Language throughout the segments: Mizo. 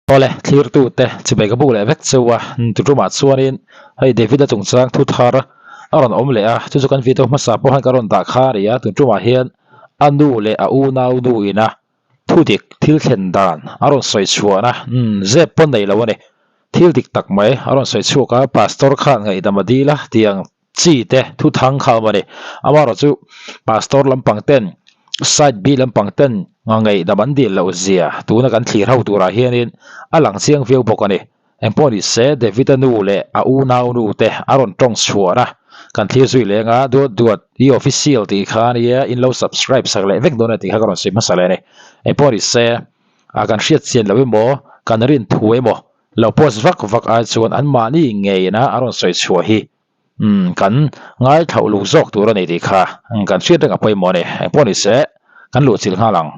Awle, thlirtute chibai ka buk leh vek cheu a, tutumah chuanin hei David-a chungchang thu thar a rawn awm leh a, chu chu kan video hmasa pawh khan ka rawn dah kha a ni a, tutumah hian a nu leh a unau nu ina thu dik thil thlen dan a rawn sawi chhuahna zep pawn nei lo a ni. Thil dik tak mai a rawn sawi chhuak a, Pastor khan ngaihdam a dil a tiang chi te thu thang kha a awm a ni. Amaherawhchu Pastor lampang ten side B lampang ten ngaihdam an dil loh zia tuna kan thlir ho turah hianin a lang chiang viau bawk a ni. Engpawh ni se David-a nu leh a unau nu te a rawn tawng chhuahna kan thlir zui leng a, duat duat i official tih kha ania in lo subscribe sak leh vek dawn a tih kha ka rawn sawi hmasa leh a ni. Engpawh ni se a kan hriat chian loh emaw kan rin thu emaw lo post vak vak ai chuan anmahni ngeina a rawn sawi chhuah hi umm kan ngaithlauh luk zawk tur a ni tih kha kan hriat reng a pawimawh a ni. Engpawh ni se kan luhchilh nghal ang.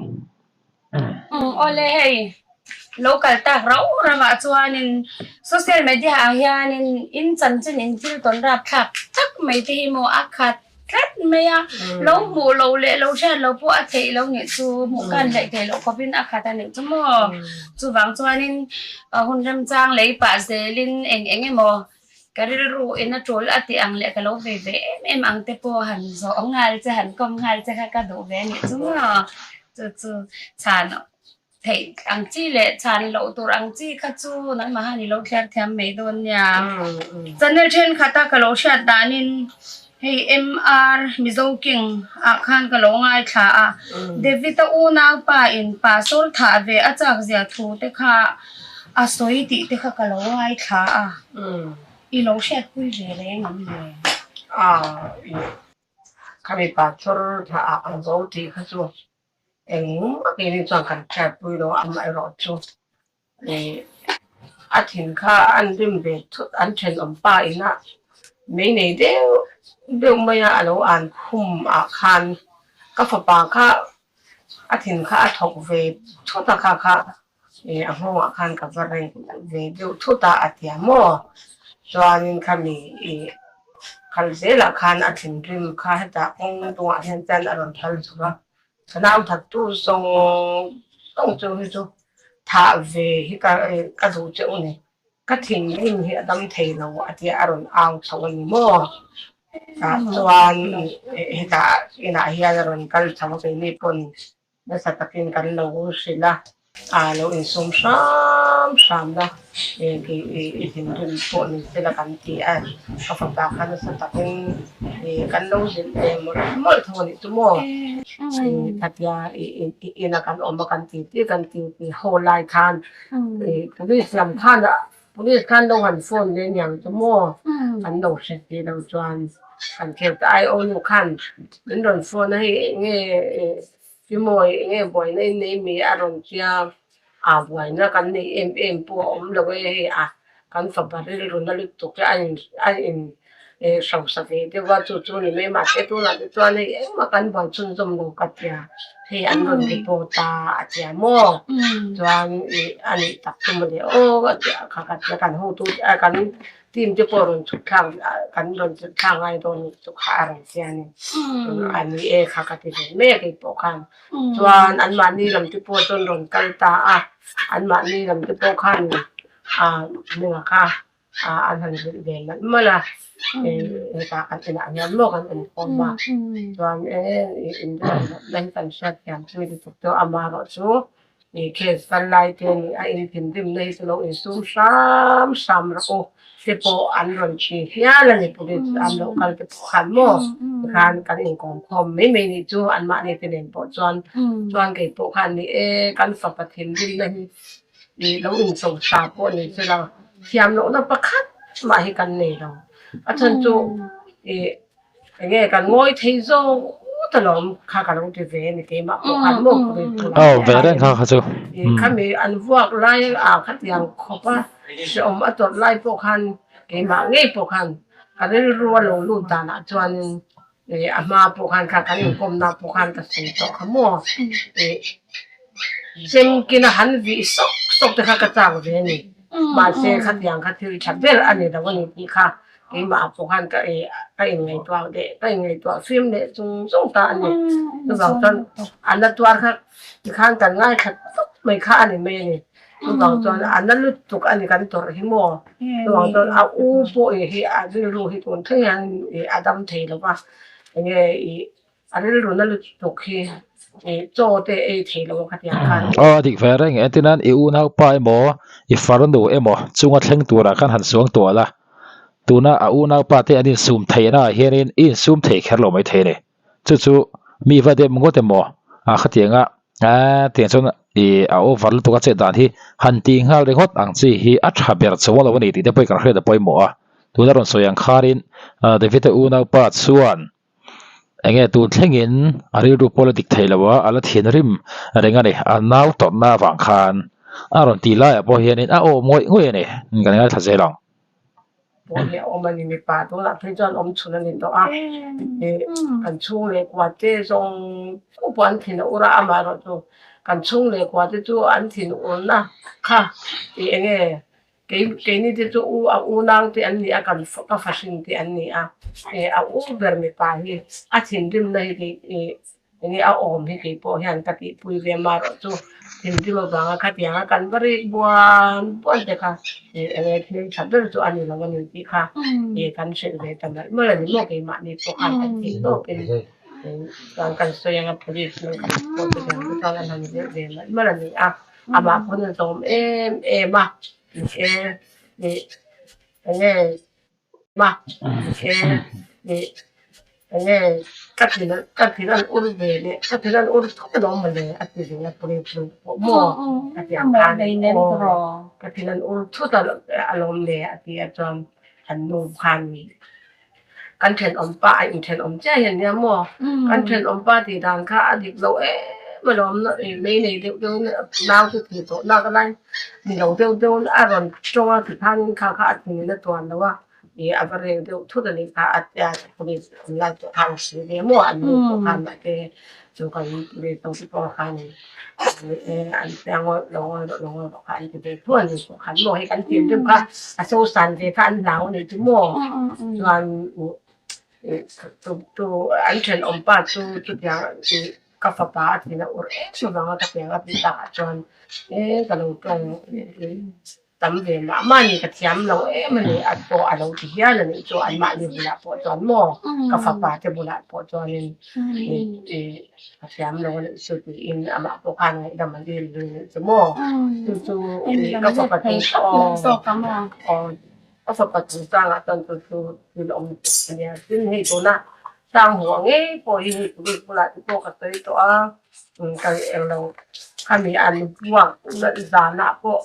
Awle hei lo kal tak rau ramah chuanin social media ah hianin in chanchin in thil tawn rap thlak tak mai te hi maw a khat tlat mai a, lo hmuh loh leh lo hriat loh pawh a theih lo nih chu hmuh kan hleih theih loh khawpin a khat a nih chu maw. Chuvang chuanin hun remchang lei pah zelin eng eng emaw Ka rilru in a tul a tih ang leh ka lo vei ve em em ang te pawh han zawh nghal che, han kawm nghal che kha ka duh ve a nih chu maw? Chu chu chhan theih ang chi leh chhan loh tur ang chi kha chu nangmah han i lo thliar thiam mai dawn nia. Channel thenkhat a ka lo hriat danin hei MR Mizo King ah khan ka lo ngaithla a, David-a unaupa in pastor thah ve a chak zia thu te kha A sawi tih te kha ka lo ngaithla a, i lo hriatpui ve reng ang le? A, khami pastor thla ah ang zo tih kha chu engmah keini chuan kan hriatpui lo, amaherawh chu a thin kha an rim ve thut, an thenawm pa ina mei nei deuh deuh maia a lo an khum ah khan ka fapa kha a thin kha a thawk ve thut a kha kha A nghawngah khan ka va reng ve deuh thut a, a ti a maw? Chuanin khami i kal zelah khan a thinrim kha hetah kawng dungah hian chuan a rawn thal chho a, ka nau thattu zawng zawng chu hi chu thah ve hi ka duh che u ni, ka thinrim hi a dam thei lo a tia a rawn au chho a ni maw? Tah chuan hetah inah hian a rawn kal chho a keini pawn Nasa takin kan lo hrilh a, a lo insum hram hram na i thinrim pawh ni sela kan ti a, ka fapa kha nasa takin kan lo zilh ve mawlh mawlh tho a nih chu maw? Khatia ina kan awm a kan ti ti kan ti ti ho lai khan police lam khan police khan lo han phone leh aniang chu maw? Kan lo hre si lo chuan kan khel ta ai aw nu khan min rawn phone a hei enge Fimawi enge buaina in nei mi a rawn tia a buaina kan nei em em pawh a awm lo e hei a kan fapa rilru na lutuk hi a in a in hrosa ve deuh a chu chu ni mai mahse tunah te chuan hei engmah kan buai chhunzawm lo ka tia hei an rawn report a a tia maw chuan ih a nih tak chu mawle aw a tia kha ka tia kan hotu te kan Team te pawh rawn chhuk thlak kan rawn chhuk thlak ngai dawn nih chu kha a rawn tia ni. A ni e kha ka ti ve mai a kei pawh khan. Chuan anmahni lam te pawh chuan rawn kal ta a, anmahni lam te pawh khan hmingah kha an han zilh ve malh malh a, hetah kan inah hian maw kan inkhawm a, chuan e inremna hi kan hriatthiam pui lutuk chu amaherawh chu Ih case kal lai te a nih a inthinrimna hi chu lo insum hram hram rawh u te pawh an rawn thi hial a ni police an lo kal te pawh khan maw tikhan kan inkawm khawm mai mai nih chu anmahni te nen pawh chuan chuan kei pawh khan ni e kan fapa thinrimna hi ih lo incho hra pawh ni sela thiam lohna pakhat mah hi kan nei lo a chhan chu ih Enge kan ngawi thei zawk ngawt alawm kha ka lo ti ve a ni keimah pawh khan maw ka rin thu Aw ve reng kha kha chu. Khami an vuak lai ah khatiang khawp a hrehawm a tawrh lai pawh khan keimah ngei pawh khan ka rilru a lo lut danah chuanin a hma pawh khan kha kan inkawmna pawh khan ka sawi tawh kha maw Chemkina han vih sawk sawk te kha ka chak ve a ni mahse khatiang kha thil tha ber a ni lo a ni tih kha Keimah pawh khan ka ka inngaihtuah leh ka inngaihtuah fim leh chung chung ta a ni. Chuvang chuan a la tuar kha tikhan kan ngaithla tawp mai kha a ni mai a ni. Chuvang chuan a na lutuk a ni kan tawrh hi maw? Chuvang chuan a u pawh i hi a rilru hi tun thleng hian i a dam thei lo va, enge i a rilru na lutuk hi i chaw te ei thei lo a khatiang khan. Aw a dik ve reng entirnan i unaupa emaw i farnu emaw chunga thleng turah khan han suang tuah la, tuna a unaupa te an insum theihna ah hianin i insum thei kher lo maithei a ni. Chu chu mi va dep ngawt emaw a khatianga aaa tiang chuan ih a over lutuk a chet dan hi han tih nghal ringawt ang chi hi a tha ber chuang lo a ni tih te pawh hi kan hriat a pawimawh a. Tuna rawn sawi ang khanin David-a unaupa chuan eng nge tun thlengin a rilru pawh la dik thei lo a, a la thinrim reng a ni. A nau tawrhna avang khan a rawn tih laiah pawh hianin a aw ngawih ngawih a ni. Kan ngaithla zel ang. Pawh hi a awm a ni. Mipa tunah phei chuan awm chhun a ni tawh a. Ih kan chhung leh kua te zawng zawng pawh an thin a ur a, amaherawhchu kan chhung leh kua te chu an thin urna kha ih eng nge kei keini te chu u a unau te an ni a, kan ka fahrin te an ni a. Ih a u ber mipa hi a thinrimna hi kei ih Enge a awm hi kei pawh hian ka tihpui ve marawh chu thinrim avanga khatianga kan va rik buan buan te kha enge thil tha ber chu a ni lo a ni tih kha kan hrilh ve ta malh malh a ni maw keimahni pawh khan kan thih tawpin chuan kan sawi anga police nang kan pawh te hian te chuan an han zirh ve malh malh a ni a, amah pawn a zawm em em a ni e enge Ma e ih enge ka thin ka thin an ur ve leh ka thin an ur thut alawm mawle a ti ve a puri pui pawh maw a ti ang khan aw ka thin an ur thut alawm le a ti a chuan an nu khan kan thenawm pa a inthenawm chiah hi ania maw kan thenawm pa tih dan kha a dik lo em alawm mei nei deuh deuh nau te thih tawh nak a lai. Ni lo deuh deuh a rawn tawng a tikhan kha kha a thingin a tuan lo a, ih a va reng deuh thut a nih kha a tia police awm lai pawh khan a hrilh ve maw an nu pawh khan mahse chu kan police ho te pawh khan an tia ngawi lo ngawi rawh lo ngawi rawh kha an ti ve thu a ni pawh khan maw hei kan thinrim kha a sosan ve kha an hlau a nih chu maw chuan tu an thenawm pa chu chutiang ih. Ka fapa a thin a ur em avang a ka piang a tih takah chuan e ka lo tawng tam ve mah mah a ni ka thiam lo em a ni a pawh a lo ti hial a nih chu anmahni bulah pawh chuan maw ka fapa te bulah pawh chuanin ih ka thiam lo a nih chu tiin amah pawh khan ngaihdam a dil ve a nih chu maw chu chu ka fapa chu aw ka fapa chungchangah chuan chu chu thil awm a nia tin hei tuna Tlang hmuh ngei pawh hi hei police bulah te pawh ka sawi tawh a, ka englo khami an buak zanah pawh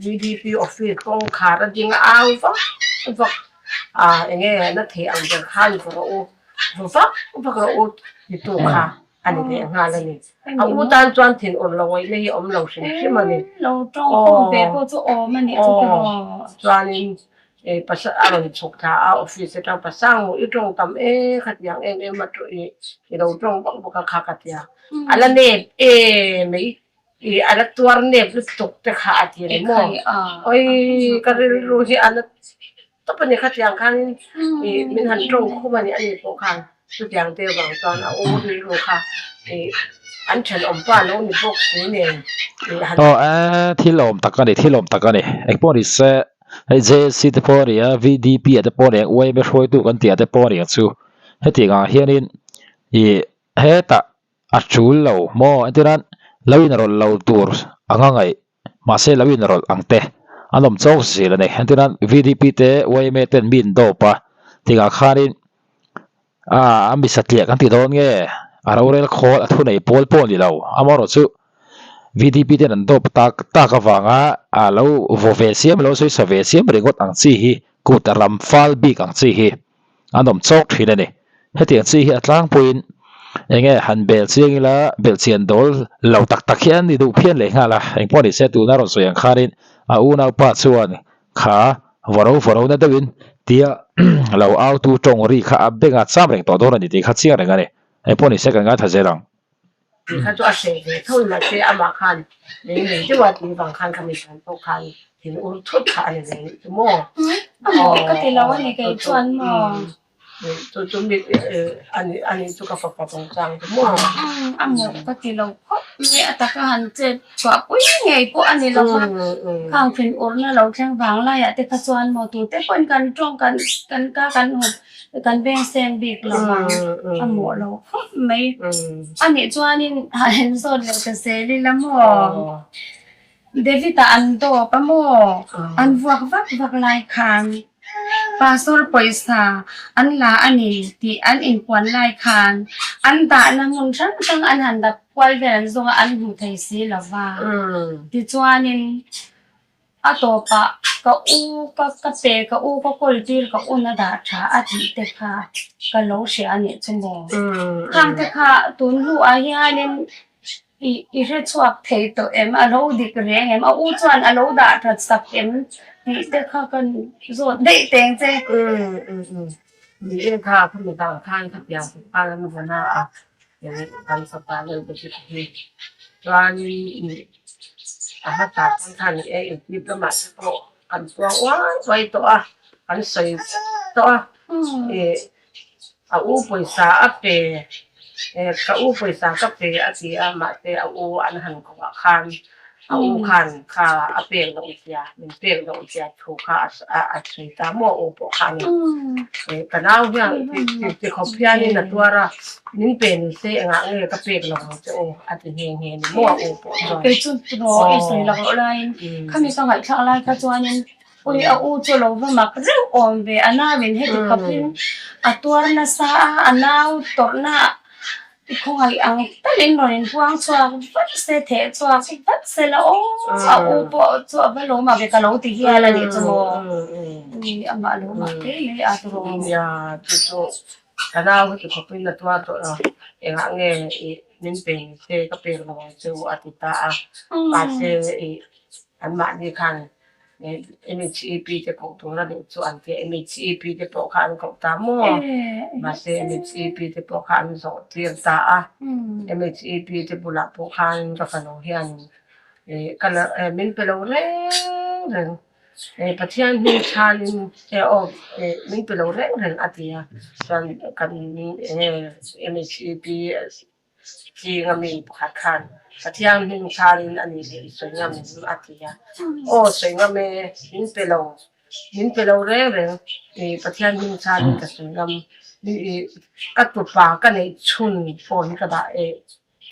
VDP office kawngkhar a ding au vak vak a enge na thei ang ber khan va rawh u va vak vak rawh u ti tu kha a ni leh nghal a ni. A u tan chuan thinur lo ngaihna hi a awm lo hrim hrim a ni. Aw chuanin Ei pasal a rawn chhuk thla a office atang pasang i tawng tam e khatiang em em a i i lo tawng vak bawk a kha ka tia a la nep em mai i a la tuar nep lutuk te kha a ti ni maw oi ka rilru hi a na tawp a ni khatiang khan i min han tawng khum a ni ani pawh khan chutiang te vang chuan a u rilru kha i an thenawm pa lo ni bawk si nen i han Aw e thil awm tak a ni thil awm tak a ni engpawh ni se. Hei JSC te pawh a ni a, VDP ah te pawh a ni ang, YMA hruaitu kan tih ah te pawh a ni ang chu. Hetiang ah hianin ih hetah a tul lo maw entirnan lo inrawlh lo tur anga ngaih mahse lo inrawlh ang te an awm chawk zel a ni. Entirnan VDP te YMA ten mi in dawp a tingah khanin a a mi satliah kan ti dawn nge a rorel khawl a thunei pawl pawh a ni lo amaherawhchu VDP ten an dawp tak tak avanga a lo vaw ve siam lo sawi sa ve siam ringawt ang chi hi kut a ram fal bik ang chi hi an awm chawk thin a ni hetiang chi hi a tlangpuiin enge han bel chiang ila belhchian dawl lo tak tak hi an ni duh phian leh nghal a engpawh ni se tuna rawn sawi ang khanin a unaupa chuan Kha vawro vawro na deuhin tia lo au tu tawng ri kha a beng a cham reng tawh dawn a ni tih kha chiang reng a ni. Engpawh ni se kan ngaithla zel ang. Tih kha chu a hreh ve tho in mahse amah khan lei nei deuh a tih vang khan kha mi tan pawh khan thin ur thut kha a ni ve nih chu maw. Aw ka ti lo a ni kei chuan maw. Chu chu mi ani ani chu ka fapa chungchang chu maw? A mawh ka ti lo khawp mai a taka han chet chhuah pui ngei pawh a ni lo va, khang thin urna lo thleng vang laiah te kha chuan maw tute pawhin kan tawng kan kan ka kan hawp kan veng seng bik lo vang a mawh lo khawp mai. A nih chuanin han zawt leh ta zel ila maw? David-a an dawp a maw? An vuak vak vak lai khan Pastor pawisa an la a ni tih an inpuan lai khan an dahna hmun hrang hrang an han dap kual vel an zawng a, an hmu thei si lo va. Tichuanin a tawpah ka u ka ka pe ka u ka kawl tir ka un a dah tha a tih te kha ka lo hria a nih chu maw? Khang te kha tun hnuah hianin I i hre chhuak thei tawh em? A lo dik reng em? A u chuan a lo dah that sak em tih te kha ka zawt daih teng che. Ni e kha kha mi dang khan ka piang khan an vawn a a kan fapa leh ka hi chuanin a hmasa khan khan e intip lamah te pawh kan puang uai uai tawh a kan sawi tawh a A u pawisa a pe, ka u pawisa ka pe a ti a, mahse a u an han koh ah khan a u khan kha a pek loh zia, min pek loh zia thu kha a sawi ta maw a u pawh khan ka nau hian ti khawp hianin a tuar a, min pe ni se engah nge ka pek lo ang che u a ti nghe nghe ni maw a u pawh chuan. Kei chu rawh i sawi lak loh laiin khami ka ngaihthlak lai kha chuanin Ui a u chu lo va mak reuh awm ve, a nau in heti khawpin a tuar nasa a, a nau tawrhna i khawngaih ang talin rawn in puang chhuak vat se, theh chhuak vat se la aw, a u pawh chu a va lo mak ve ka lo ti hial a nih chu maw, ui amah lo mak hle mai a tawrh. Nia chu chu ka nau heti khawpin a tuar tawh lo, engah nge i min pe se ka pek lo ang che u a ti ta a, mahse i anmahni khan MHEP te koh tur a nih chu an tia, MHEP te pawh kha an koh ta maw? Mahse MHEP te pawh kha an zawh tir ta a, MHEP te bulah pawh khan ka fanu hian ka la min pe lo reng reng, Pathian hming chhanin aw min pe lo reng reng a ti a, chuan kan MHEP Ching a mi pakhat khan Pathian hming tharin a nih leh i sawi ngam em a ti a. Aw sawi ngam e, min pe lo, min pe lo reng reng i Pathian hming tharin ka sawi ngam i ka tupa ka neih chhun pawh hi ka dah e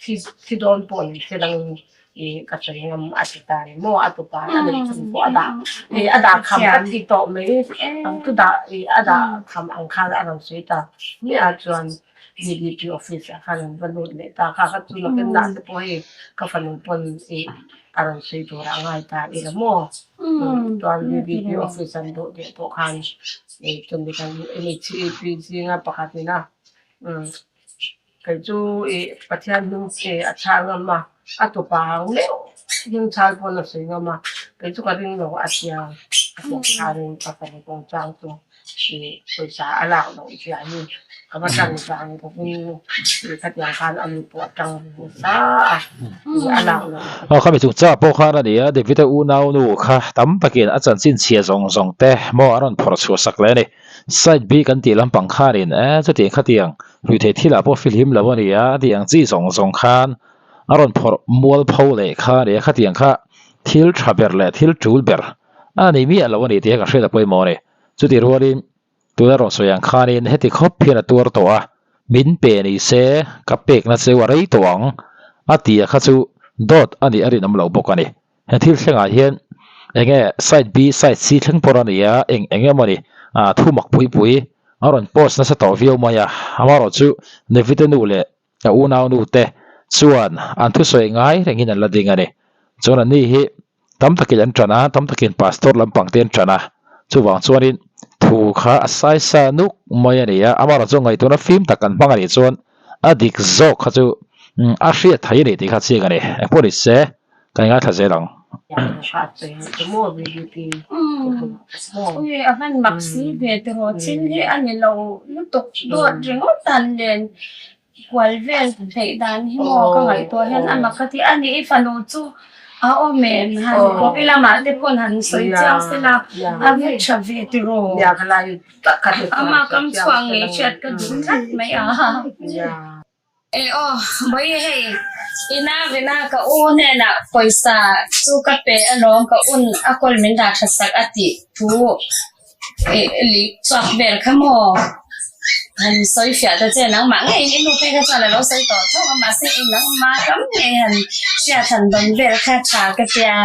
thi thi dawn pawh ni se langin i ka sawi ngam a ti ta ni maw a tupa a neih chhun pawh a dah i a dah kham ka ti tawh mai ang chu dah i a dah kham ang khan a rawn sawi ta miah chuan DDP office ah khan an va lut leh ta kha kha chu nakin nah te pawh hei ka fanu pawn ih a rawn sawi tur ah a ngai ta ila maw chuan DDP office an duh leh pawh khan ih chumi kan MHEP zinga pakhat in a kei chu ih Pathian hming che a chhar ngam a a tupa ang meuh hming chhar pawn a sawi ngam a kei chu ka ring lo a tia a tawp khanin ka fanu chungchang chu. Ih pawisa a lak loh zia hi ka va tan vang bawkin ih khatiang khan a mi pawh a tang nasa a ih a lak loh. Aw khami chung chah pawh khan a ni a, David-a unaunu kha tam takin a chanchin chhia zawng zawng te maw a rawn phawrh chhuah sak leh a ni. Side B kan tih lampang khanin e chutiang khatiang ruihtheih thilah pawh fihlim lo a ni a, a tih ang chi zawng zawng khan a rawn phawrh mual pho leh kha a ni a, khatiang kha thil tha ber leh thil tul ber a ni miah lo a ni tih hi ka hriat a pawimawh a ni. Chuti rualin tuna rawn sawi ang khanin heti khawp hian a tuar tawh a, min pe ni se ka pekna cheu a rei tawh ang a ti a kha chu dawt a nih a rinawm lo bawk a ni. He thil thlengah hian enge side B side C thleng pawr a ni a, eng eng emaw ni thu mak pui pui a rawn post nasa tawh viau mai a, amaherawh chu Nevite nu leh a unaunu te chuan an thusawi ngai rengin an la ding a ni. Chuan an ni hi tam takin an ṭan a, tam takin pastor lampang te an ṭan a, chuvang chuanin thu kha a saisa nuk mai a ni a, amaherawh chu ngaihtuahna fim tak an hmang a nih chuan a dik zawk kha chu a hriat thei a ni tih kha chiang a ni. Engpawh ni se kan ngaithla zel ang. Ui a van mak si ve tiraw thil hi a ni lo lutuk dawt ringawt an len kual vel theih dan hi maw ka ngaihtuah hian a mak ka ti a ni i fanu chu A awm em? Han kawpi lamah te pawn han sawi chiang sela a ve tha ve tiraw? Ama kam chhuak ngei hriat ka duh tlat mai a. E aw, bawihi hei i navina ka u hnenah pawisa chu ka pe alawm ka un a kawl min dah tha sak a tih thu lih chhuak vel kha maw? Han sawi fiah ta che nangmah ngeiin i nu phei kha chuan a lo sawi tawh tho a mahse i nangmah kam ngei han hriat han dawn vel kha tha ka tia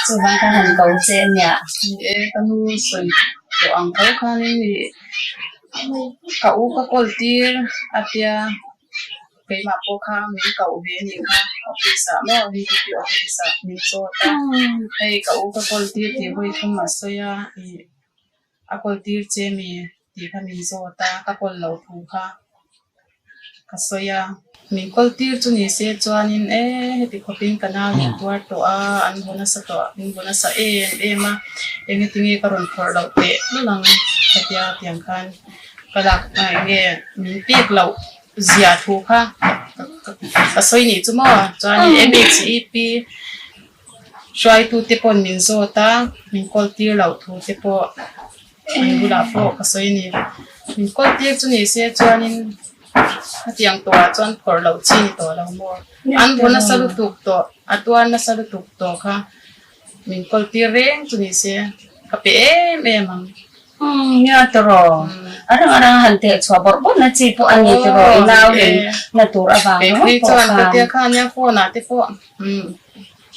chuvang kha han ko che ania. Ni e, ka nu sawi tawh ang tho khanin i Ka u ka kawl tir a tia keimah pawh kha min koh ve a nih kha office ah maw VDP office ah min zawt a hei ka u ka kawl tir tih vawi thum a sawi a ih a kawl tir che mi tih kha min zawt a ka kawl loh thu kha ka sawi a. Min kawl tir chu ni se chuanin e heti khawpin ka nau in tuar tawh a an bu nasa tawh an bu nasa em em a engetinge ka rawn phawrh loh teh lul ang hetia tiang khan ka lak enge min pek loh zia thu kha ka sawi nih chu maw chuanin MHEP hruaitu te pawn min zawt a min kawl tir loh thu te pawh an bulah pawh ka sawi a ni. Min kawl tir chu ni se chuanin hetiang tawhah chuan phawrh loh chi ni tawh lo maw? An bu nasa lutuk tawh, a tuar nasa lutuk tawh kha min kawl tir reng chu ni se ka pe em em ang. Umm nia tiraw, a rang a rang han teh chhuah bawrh bawrh na chi pawh a ni tiraw i nau in na tur avang ringawt pawh khan. Kei chuan ka tia kha nia phone ah te pawh umm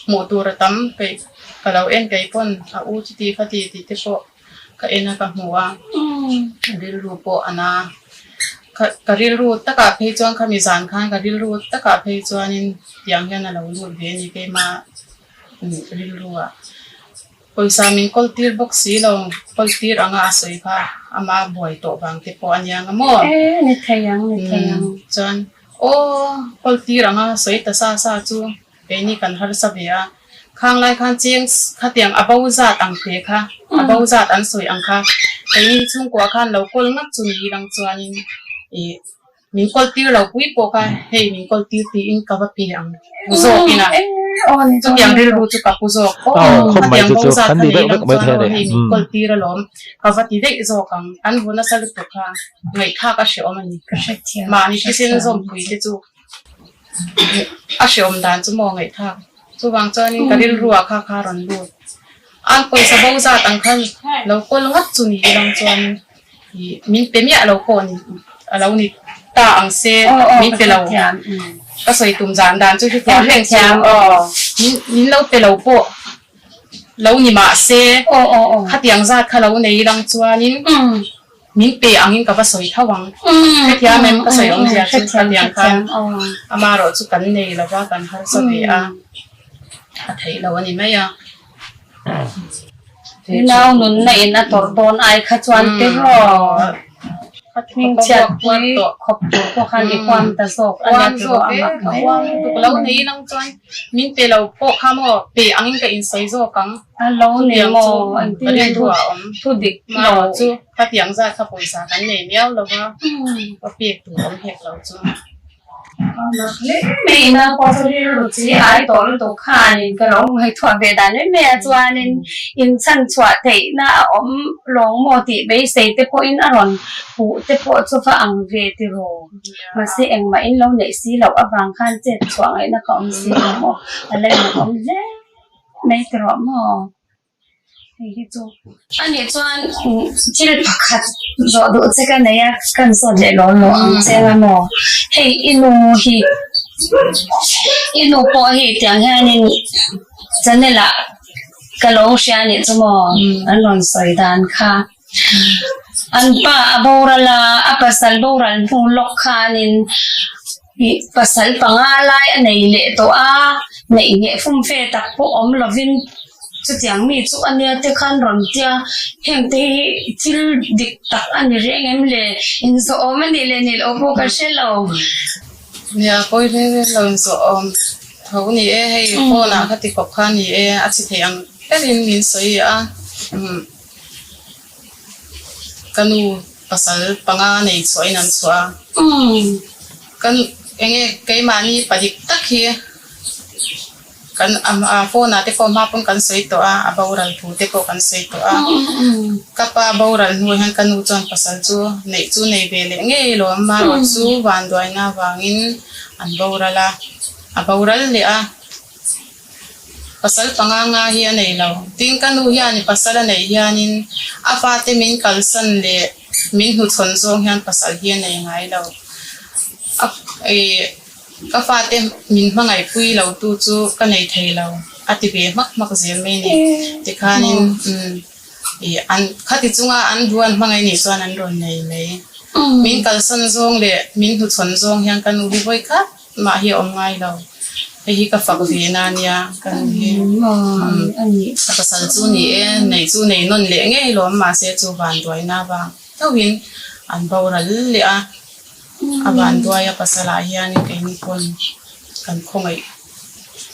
hmuh tur a tam peih ka lo en kei pawn a u chuti kha ti tih te pawh ka en a ka hmu a rilru pawh a na ka rilru takah phei chuan khami zan khan ka rilru takah phei chuanin tiang hian a lo lut ve a ni keima rilru ah pawisa min kawl tir bawk si lo kawl tir anga a sawi kha ama buai tawh vang te pawh a nia nga maw chuan aw kawl tir anga sawi ta sa sa chu. Keini kan harsa ve a, khang lai khan cheng khatiang a bo zat ang te kha, a bo zat an sawi ang kha, keini chhungkua khan lo kawl ngat chu ni lang chuanin ih min kawl tir lo pui pawh kha hei min kawl tir tiin ka va pe ang pu zawk ina chutiang rilru chu ka pu zawk aw khatiang bo zat kha ni lang chuan aw hei min kawl tir alawm ka va ti daih zawk ang an bu nasa lutuk kha ngaihthlak a hrehawm a ni mahni thisen zawmpui te chu. A hreawm dan chu maw ngaihthlak. Chuvang chuanin ka rilruah kha kha rawn lut. An pawisa bo zat ang khan lo kawl ngat chu ni ilang chuan ih min pe miah lo pawh ni a lo ni ta ang se min pe lo. Ka sawi tum zan dan chu hetiang reng chu min min lo pe lo pawh lo ni mah se khatiang zat kha lo nei ilang chuanin. Min pe angin ka va sawi tho ang. Hetiang em ka sawi awmzia chu khatiang khan amarawh chu kan nei lo va, kan harsa ve a, a theih lo a ni mai a. Nau nunna in a tawrh dawn ai kha chuan tiraw hmingchhiat pui khawp tur pawh khan i huam ta zawk a nia tiraw a mak mai. Huam tuk lo nei lang chuan min pe lo pawh kha maw pe angin ka insawi zawk ang. A lo ni maw? An ti nge thu thu dik lo chu khatiang zat kha pawisa kan nei miau lo va, ka pek tur awm hek lo chu. Mai ina pawh chu rilru chi ai tawh lutuk khanin ka lo ngaihtuah ve dan em mai a chuanin inchhan chhuah theihna a awm lawng maw tih beisei te pawhin a rawn puh te pawh chu va ang ve tiraw. Mahse engmah in lo neih si loh avang khan chet chhuah ngaihna ka awm si lo maw a la inawm hle. Mai ti rawh maw? Hei hi chu. Anih chuan thil pakhat zawh duh che ka nei a, kan zawt leh law law ang che anga maw? Hei i nu hi, i nu pawh hi tiang hianin channel ah ka lo hria anih chu maw? An rawn sawi dan kha. An pa a boral a, a pasal boral hnu lawk khanin ih pasal panga lai a nei leh tawh a, neih ngheh fum fe tak pawh awm lovin chutiang mi chu a nia te khan rawn tia, heng te hi thil dik tak a ni reng em le, inzawh awm a nih leh nih loh pawh ka hre lo. Nia pawi hle hle lo inzawh awm tho ni e, hei phone ah kha ti khawp kha ni e, a chhi thei ang berin min sawi a. Ka nu pasal panga nei chhuahin an chhuah a. Kan enge keimahni pa dik tak hi Kan phone ah te pawh hma pawn kan sawi tawh a, a boral thu te pawh kan sawi tawh a. Ka pa boral hnu hian ka nu chuan pasal chu neih chu nei ve leh ngei lawm marawh chu vanduaina avangin an boral a, a boral leh a. Pasal panga nga hi a nei lo. Tin ka nu hian pasal a neih hianin a fate min kalsan leh min hnuchhawn zawng hian pasal hi a nei ngai lo. A ih. Ka fate min hmangaihpui lo tu chu ka nei thei lo, a ti ve hmak hmak zel mai ni. Tikhanin umm ih an khati chunga an duh an hmangaih nih chuan an rawn nei mai. Min kalsan zawng leh min hnuchhawn zawng hian ka nu hi vawi khat mah hi a awm ngai lo. Hei hi ka fak ve na nia ka nu hi. Umm ka pasal chu ni e, nei chu nei nawn leh ngei lawm mahse chu vanduaina vang chauhin an boral leh a. A vanduai a pasal ah hianin keini pawn kan khawngaih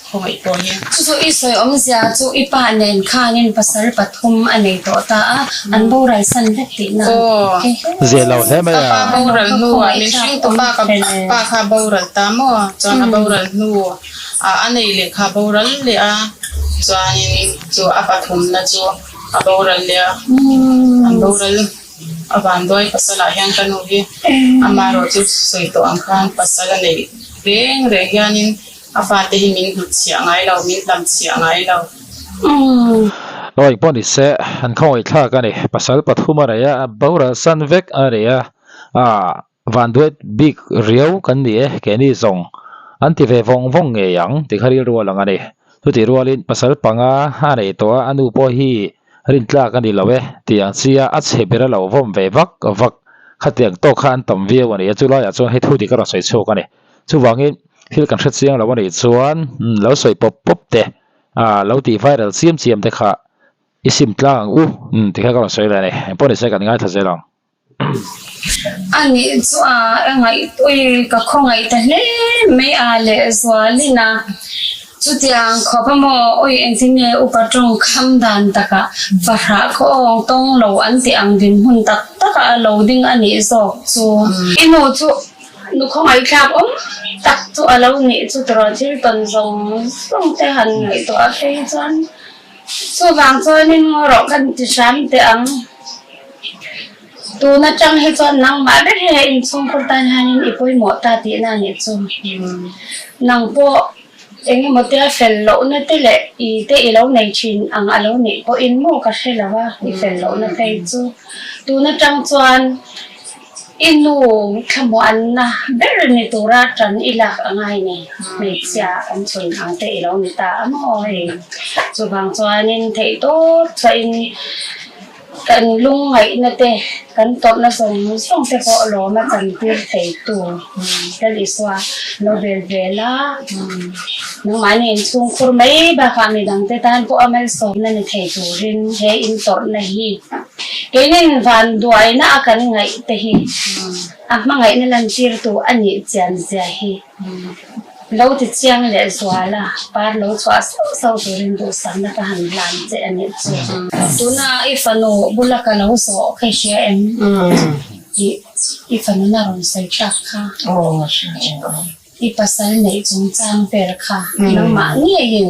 khawngaih pawh hi. Chu chu i sawi awmzia chu i pa nen khanin pasal pathum a nei tawh ta a, an boral san vek tihna. Aw. Zia lo hle mai Ka a. pa boral hnu ah min hring tu pa ka pa kha boral ta maw chuan a boral hnu ah a nei leh kha boral leh a chuanin chu a pathumna chu a boral leh a an boral. A vanduai pasal ah hian ka nu hi amaherawh chu sawi tawh ang khan pasal a neih reng reng hianin a fate hi min hnutchhiah ngai lo, min hlamchhiah ngai lo. Aw engpawh ni se, an khawngaih thlak a ni. Pasal pathum a nei a, a boral san vek a ni a, ah vanduai bik riau kan ni e, keini zawng an ti ve vawng vawng ngei ang tih kha rilru a lang a ni. Chutih rualin pasal panga a nei tawh a, a nu pawh hi Rintlak a ni lo e, tih ang chia a chhe ber a lo vawm ve vak vak. Khatiang tawk kha an tam viau a ni a, chulaiah chuan hei thu dik a rawn sawi chhuak a ni. Chuvangin thil kan hre chiang lo a nih chuan lo sawi pawp pawp te, lo tih viral chiam chiam te kha i sim tlang ang u tih kha ka rawn sawi leh a ni. Engpawh nise kan ngaithla zel ang. A nih chu a ngaihpui ka khawngaih ta hle mai a lehzualin a, chutiang khawp a maw awi engtin nge upa tawng kham dan takah fahrah khaw awng tawng lo an tih ang dinhmun tak takah a lo ding a nih zawk chu. I nu chu nu khawngaihthlak awm tak chu a lo nih chu tawrh thil tawn zawng zawng te han ngaihtuah a phei chuan Chuvang chuanin ngaw rawh kan ti hram teh ang. Tun atang hi chuan nangmah ber hi hei inchhungkhur tan hianin i pawimawh ta tihna a nih chu. Nang pawh eng emaw tia fel lohna te leh i te i lo nei thin ang a lo nih pawhin maw ka hre lo a, i fel lohna phei chu. Tun atang chuan I nu thlamuanna ber ni tura tan i lak a ngai ni. Hmeichhia an chhun ang te i lo ni ta a maw hei. Chuvang chuanin theihtawp chhuahin kan lungngaihna te, kan tawrhna zawng zawng te pawh lawm a chantir theitu Lal Isua lo bel vel a. Nangmahni inchhungkhur mai bakah midangte tan pawh a malsawmna ni thei turin he intawrhna hi Keinin vanduaina a kan ngaih te hi a hmangaihna lantirtu a nih chian zia hi lo ti chiang leh zual a, par lo chhuah sauh sauh turin duhsakna ka han hlan che a nih chu. Tuna i fanu bula ka lo zawh kha i hria em? Tih i fanuna rawn sawi tak kha. I pasal neih chungchang vel kha nangmah ngeiin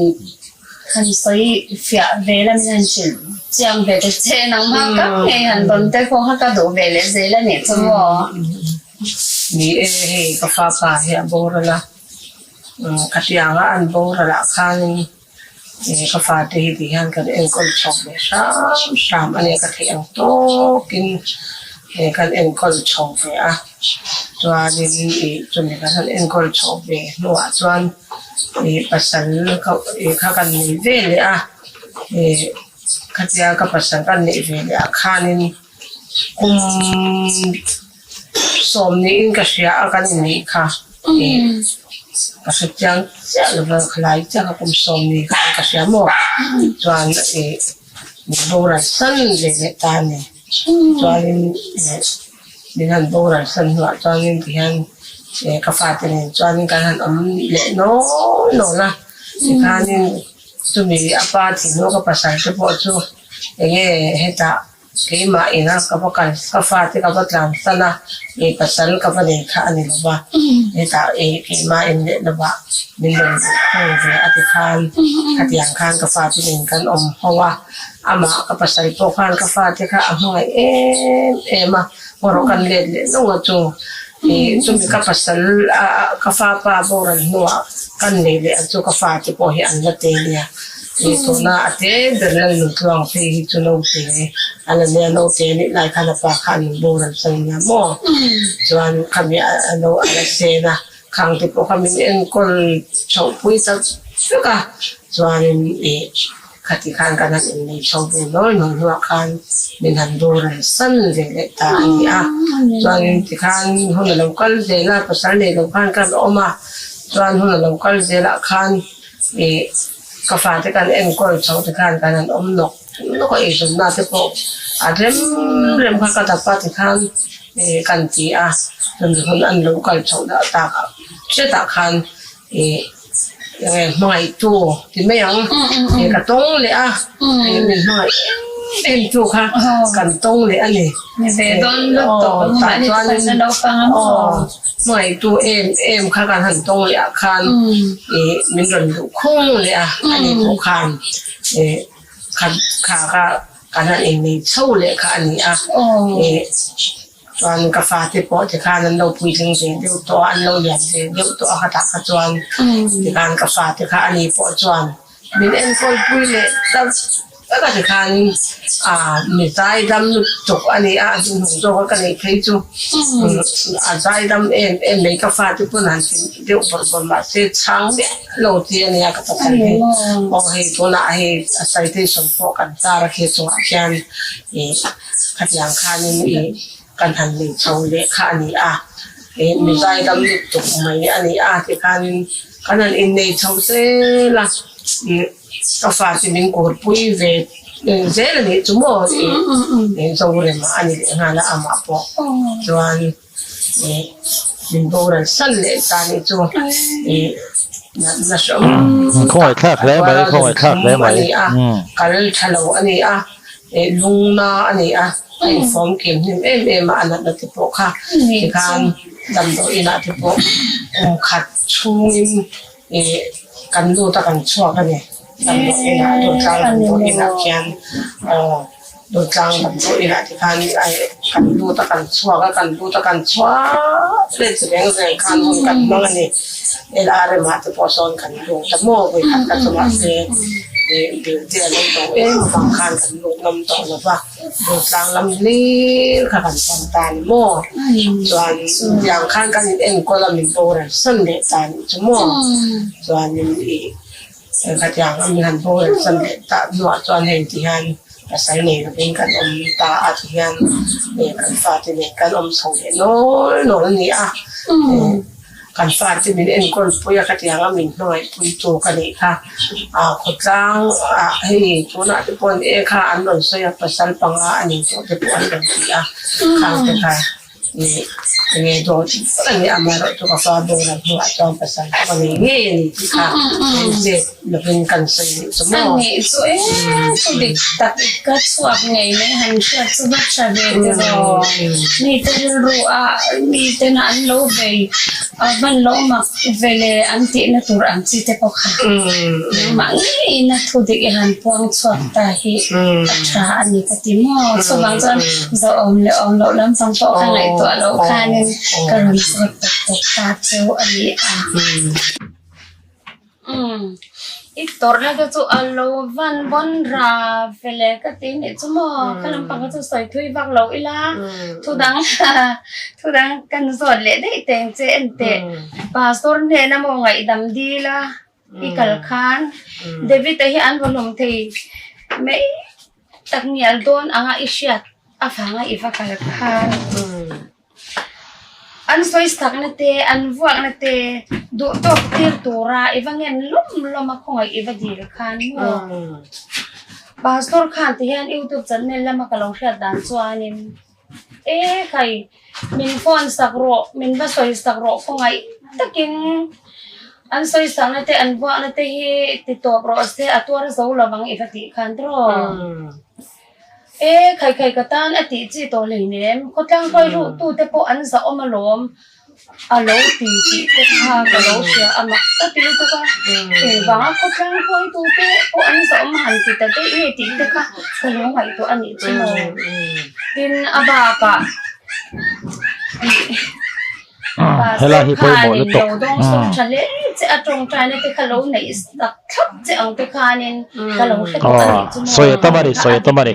han sawi fiah ve la min han hrilh chiang ve ta che nangmah ka ngei han rawn te pawh kha ka duh ve leh zel a nih chu maw. Ni e, hei ka fapa hi a boral a, khatianga an boral ah khanin ka fate hi ti hian kan enkawl chhawk ve hram hram a ni ka theih ang tawkin kan enkawl chho ve a chuanin ih chumi kan han enkawl chho ve hnuah chuan ih pasal kha ih kha kan nei ve leh a ih khatia ka pasal kan neih ve leh ah khanin kum sawm niin ka hria a kan inneih kha ih ka hre chiang chiah lova khalai chiah kha kum sawm ni khan ka hria maw chuan ih min boral san ve leh ta a ni chuanin ih min han boral san hnuah chuanin tihian ih ka fate nen chuanin kan han awm leh nawl nawl a tikhanin chumi a pa thinlung ka pasal te pawh chu eng nge hetah. Keimah ina ka va kal, ka fate ka va tlan san a, i pasal ka va nei kha a ni lo va, hetah i keimah in leh lovah min rawn duh khung ve a ti khan, khatiang khan ka fate nen kan awm ho a, amah ka pasal pawh khan ka fate kha a hmangaih em em a, erawh kan let leh lo a chu, i chumi ka pasal ka fapa boral hnuah kan nei leh a chu ka fate pawh hi an la te nia. Ni tuna a te ber lal nu tluang phei hi chu naute a la nia, naute nih lai khan a pa kha an boral chang nia maw? Chuan khami a lo a la sen a, khang te pawh kha min enkawl chhoh pui tak vek a, chuanin ih khati khan kan han innei chho ve nawl nawl hnuah khan min han boral san ve leh ta a ni a, chuanin tikhan hun a lo kal zel a, pasal nei lo khan kan awm a, chuan hun a lo kal zelah khan ih Ka fate kan enkawl chho te khan kan han awm nawk nawk a, eizawnna te pawh a rem rem kha ka dap a tikhan ih kan ti a, chumi hun an lo kal chhoh dah tak ah hretah khan ih eng nge hmangaihtu ti mai ang ih ka tawng leh a, ih min hmangaih em em tu kha kan tawng leh a ni. Aw tah chuanin aw. Hmangaihtu em em kha kan han tawng leh ah khan ih min rawn luh khung leh a, a ni pawh khan ih kha kha kha kan han innei chho leh kha a ni a, ih chuan ka fate pawh tikhan an lo puitling ve deuh tawh a, an lo lian ve deuh tawh a khatah kha chuan tikhan ka fate kha a ni pawh chuan Min enkawl pui leh tak tak a tikhan ah mi zaidam lutuk a ni a, a hnuhnung zawk a ka neih phei chu a zaidam em em mai ka fate pawn han ti deuh bawrh bawrh mahse chhang miah lo chi a nia ka pasal hi aw hei tunah hei a citation pawh kan tar a khi chungah khian ih khatiang khanin ih kan han nei chho leh kha a ni a ih mi zaidam lutuk mai a ni a tikhanin. Kan han innei chho zel a, ih ka fate min kawrpui ve zel a nih chu maw ih Zorema a ni leh nghal a amah pawh chuan ih min boral san leh ta nih chu ih natna hrang Khawngaih thlak hle mai, khawngaih thlak hle mai. A ni a, kal tha lo a ni a, ih lungna a ni a, a infawm kim hnem em em a, a natna te pawh kha tikhan. Damdawi inah te pawh kum khat chhungin ih kan lut a kan chhuak a ni. Damdawi inah Durtlang damdawi inah khian aw Durtlang damdawi inah te khan kan lut a kan chhuak a kan lut a kan chhuak leh chi reng reng khan hun kan hmang a ni. LRM ah te pawh sawn kan lut a maw vawikhat ka chu mahse ih bill te a lo to em avang khan kan lut ngam tawh lo va. Durtlang lam hlir kha kan pan ta ni maw? Chuan tiang khan kan in enkawl a min boral san leh ta nih chu maw? Chuanin ih khatiang a min han boral san leh ta hnuah chuan hei ti hian pasal nei lovin kan awm ta a ti hian ih kan fate nen kan awm chho leh nawl nawl a ni a. Kan fate min enkawl pui a khatiang a min hmangaih pui tu ka nih kha. Ah khawtlang ah hei tunah te pawh e kha an rawn sawi a pasal panga a ni tawh te pawh an rawn ti a khang te kha ih enge dawt a ni amaherawh chu ka fa boral hnuah chuan pasal pawh ka nei ngei a ni tih kha engzet lovin kan sawi nih chu maw. A nih chu e thu dik tak ka chhuak ngei mai han hriat chu va tha ve tiraw mite rilru ah miten an lo vei A van lo mak ve le an tihna tur ang chi te pawh kha nangmah ngeiin a thu dik i han puang chhuak ta hi a tha a ni ka ti maw? Chuvang chuan zawhawm leh awm loh lampang pawh kha ngaihtuah loh khanin ka rawn zawt tawp tawp ta chu a ni a. Umm i tawrhna te chu a lo van bawn ra ve le ka ti nih chu maw ka lampang kha chu sawi thui vak lo ila thu dang thu dang kan zawt leh daih teng che en teh pastor hnena maw ngaihdam dil a i kal khan David a hi an va hlawm thei mai tak ngial dawn anga i hriat avanga i va kal khan. An sawi sakna te, an vuakna te duh tawk tir tura i va ngen lawm lawm a khawngaih i va dil khan maw? Pastor khan ti hian youtube channel lama ka lo hriat dan chuanin e khai min phone sak rawh, min va sawi sak rawh khawngaih takin an sawi sakna te an vuakna te hi ti tawp rawh se a tuar zo lovang i va tih khan tiraw? E, khai khai ka tan a tih chi tawh hleinem, khawtlang hruai ruh tu te pawh an zahawm alawm a lo ti tih te kha ka lo hria a mak ka ti lutuk a, engvanga khawtlang hruai tu te pawh an zahawm han ti ta daih nge tih te kha ka lo ngaihtuah a nih chu maw. Tin a bakah ih. Helai hi pawimawh lutuk. Sawi a tam a ni, sawi a tam a ni.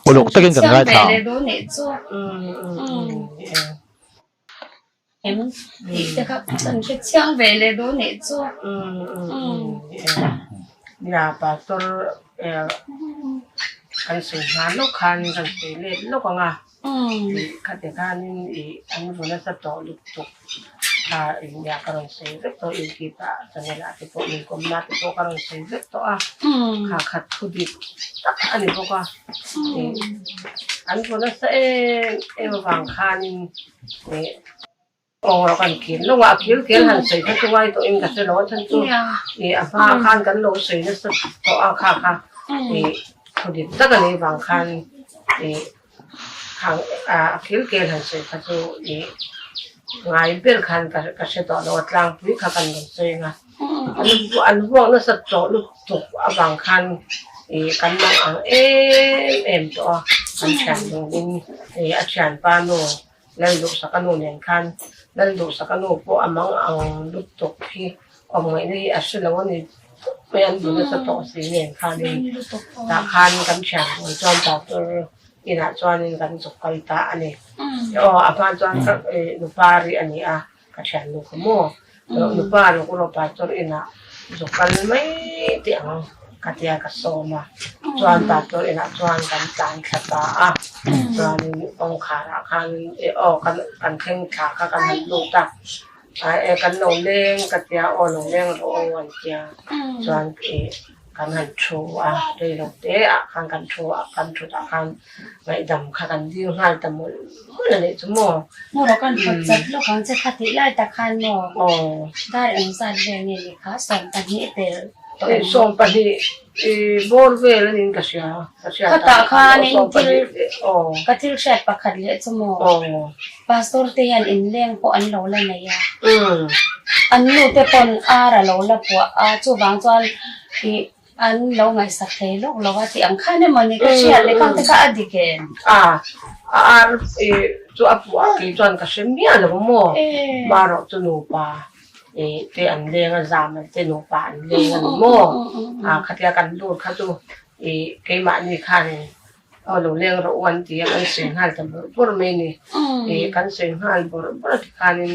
Uluk takin kan ngaithla ang. Khati khanin ih an vu nasa tawh lutuk kha nia ka rawn sawi vek tawh youtube ah channel ah te pawh inkawmna te pawh ka rawn sawi vek tawh a, kha khat thu dik tak a ni bawk a, ih an vu nasa em em avang khanin ih. Aw kan kil lo a, a kil kel han sawi kha chu ngai tawhin ka hre lo a chhan chu ih a hma khan kan lo sawi nasa tawh a kha kha ih thu dik tak a nih vang khan ih khang a kil kel han sawi kha chu ih ngai ber khan ka ka hre tawh lo a tlangpui kha kan lo sawi ang a an an vuak nasa tawh lutuk avang khan ih kan mang ang em em tawh a kan thian dawnin ih a thianpa nu. Lalduhsaka nu nen khan Lalduhsaka nu pawh a mang ang lutuk hi awm ngaihna hi a hre lo a ni tawp mai an bu nasa tawh si nen khanin tah khan kan thian pawl chuan doctor inah chuanin kan zuk kal ta a ni. Aw a hma chuan ka nupa ri a ni a ka thian nu kha maw nupa rawk rawk pastor inah zuk kal mai teh ang ka tia ka sawm a chuan pastor inah chuan kan tlan thla ta a chuanin kawngkhar ah khan aw kan kan thleng thla kha kan han lut a e kan lo leng ka tia aw lo leng rawh aw an tia chuan ih kan han thu a reilo te ah khan kan thu a kan thut ah khan Ngaihdam kha kan dil nghal ta mawlh mawlh a nih chu maw? Maw kan phawt chat lawk ang che kha tih lai tak khan maw? Dar engzat vel nge ni kha 12 pel tawh em? 12 i bawr vel a niin ka hria. Ka hriat Khatah khan in thil ka thil hriat pakhat leh chu maw? Pastor te hian inleng pawh an lo la nei a. An nu te pawn ar a lo la puah a chuvang chuan i An lo ngaihsak thei lawk lo a tih ang khan emaw ni ka hriat leh khang te kha a dik em? A, a ar i chu a puah kei chuan ka hre miah lo maw? Marawh chu nupa i te an leng a, zam te nupa an leng a ni maw? A khatia kan lut kha chu i keimahni khanin aw lo leng rawh u an ti a, kan sawi nghal ta bawrh bawrh mai ni. I kan sawi nghal bawrh bawrh a tikhanin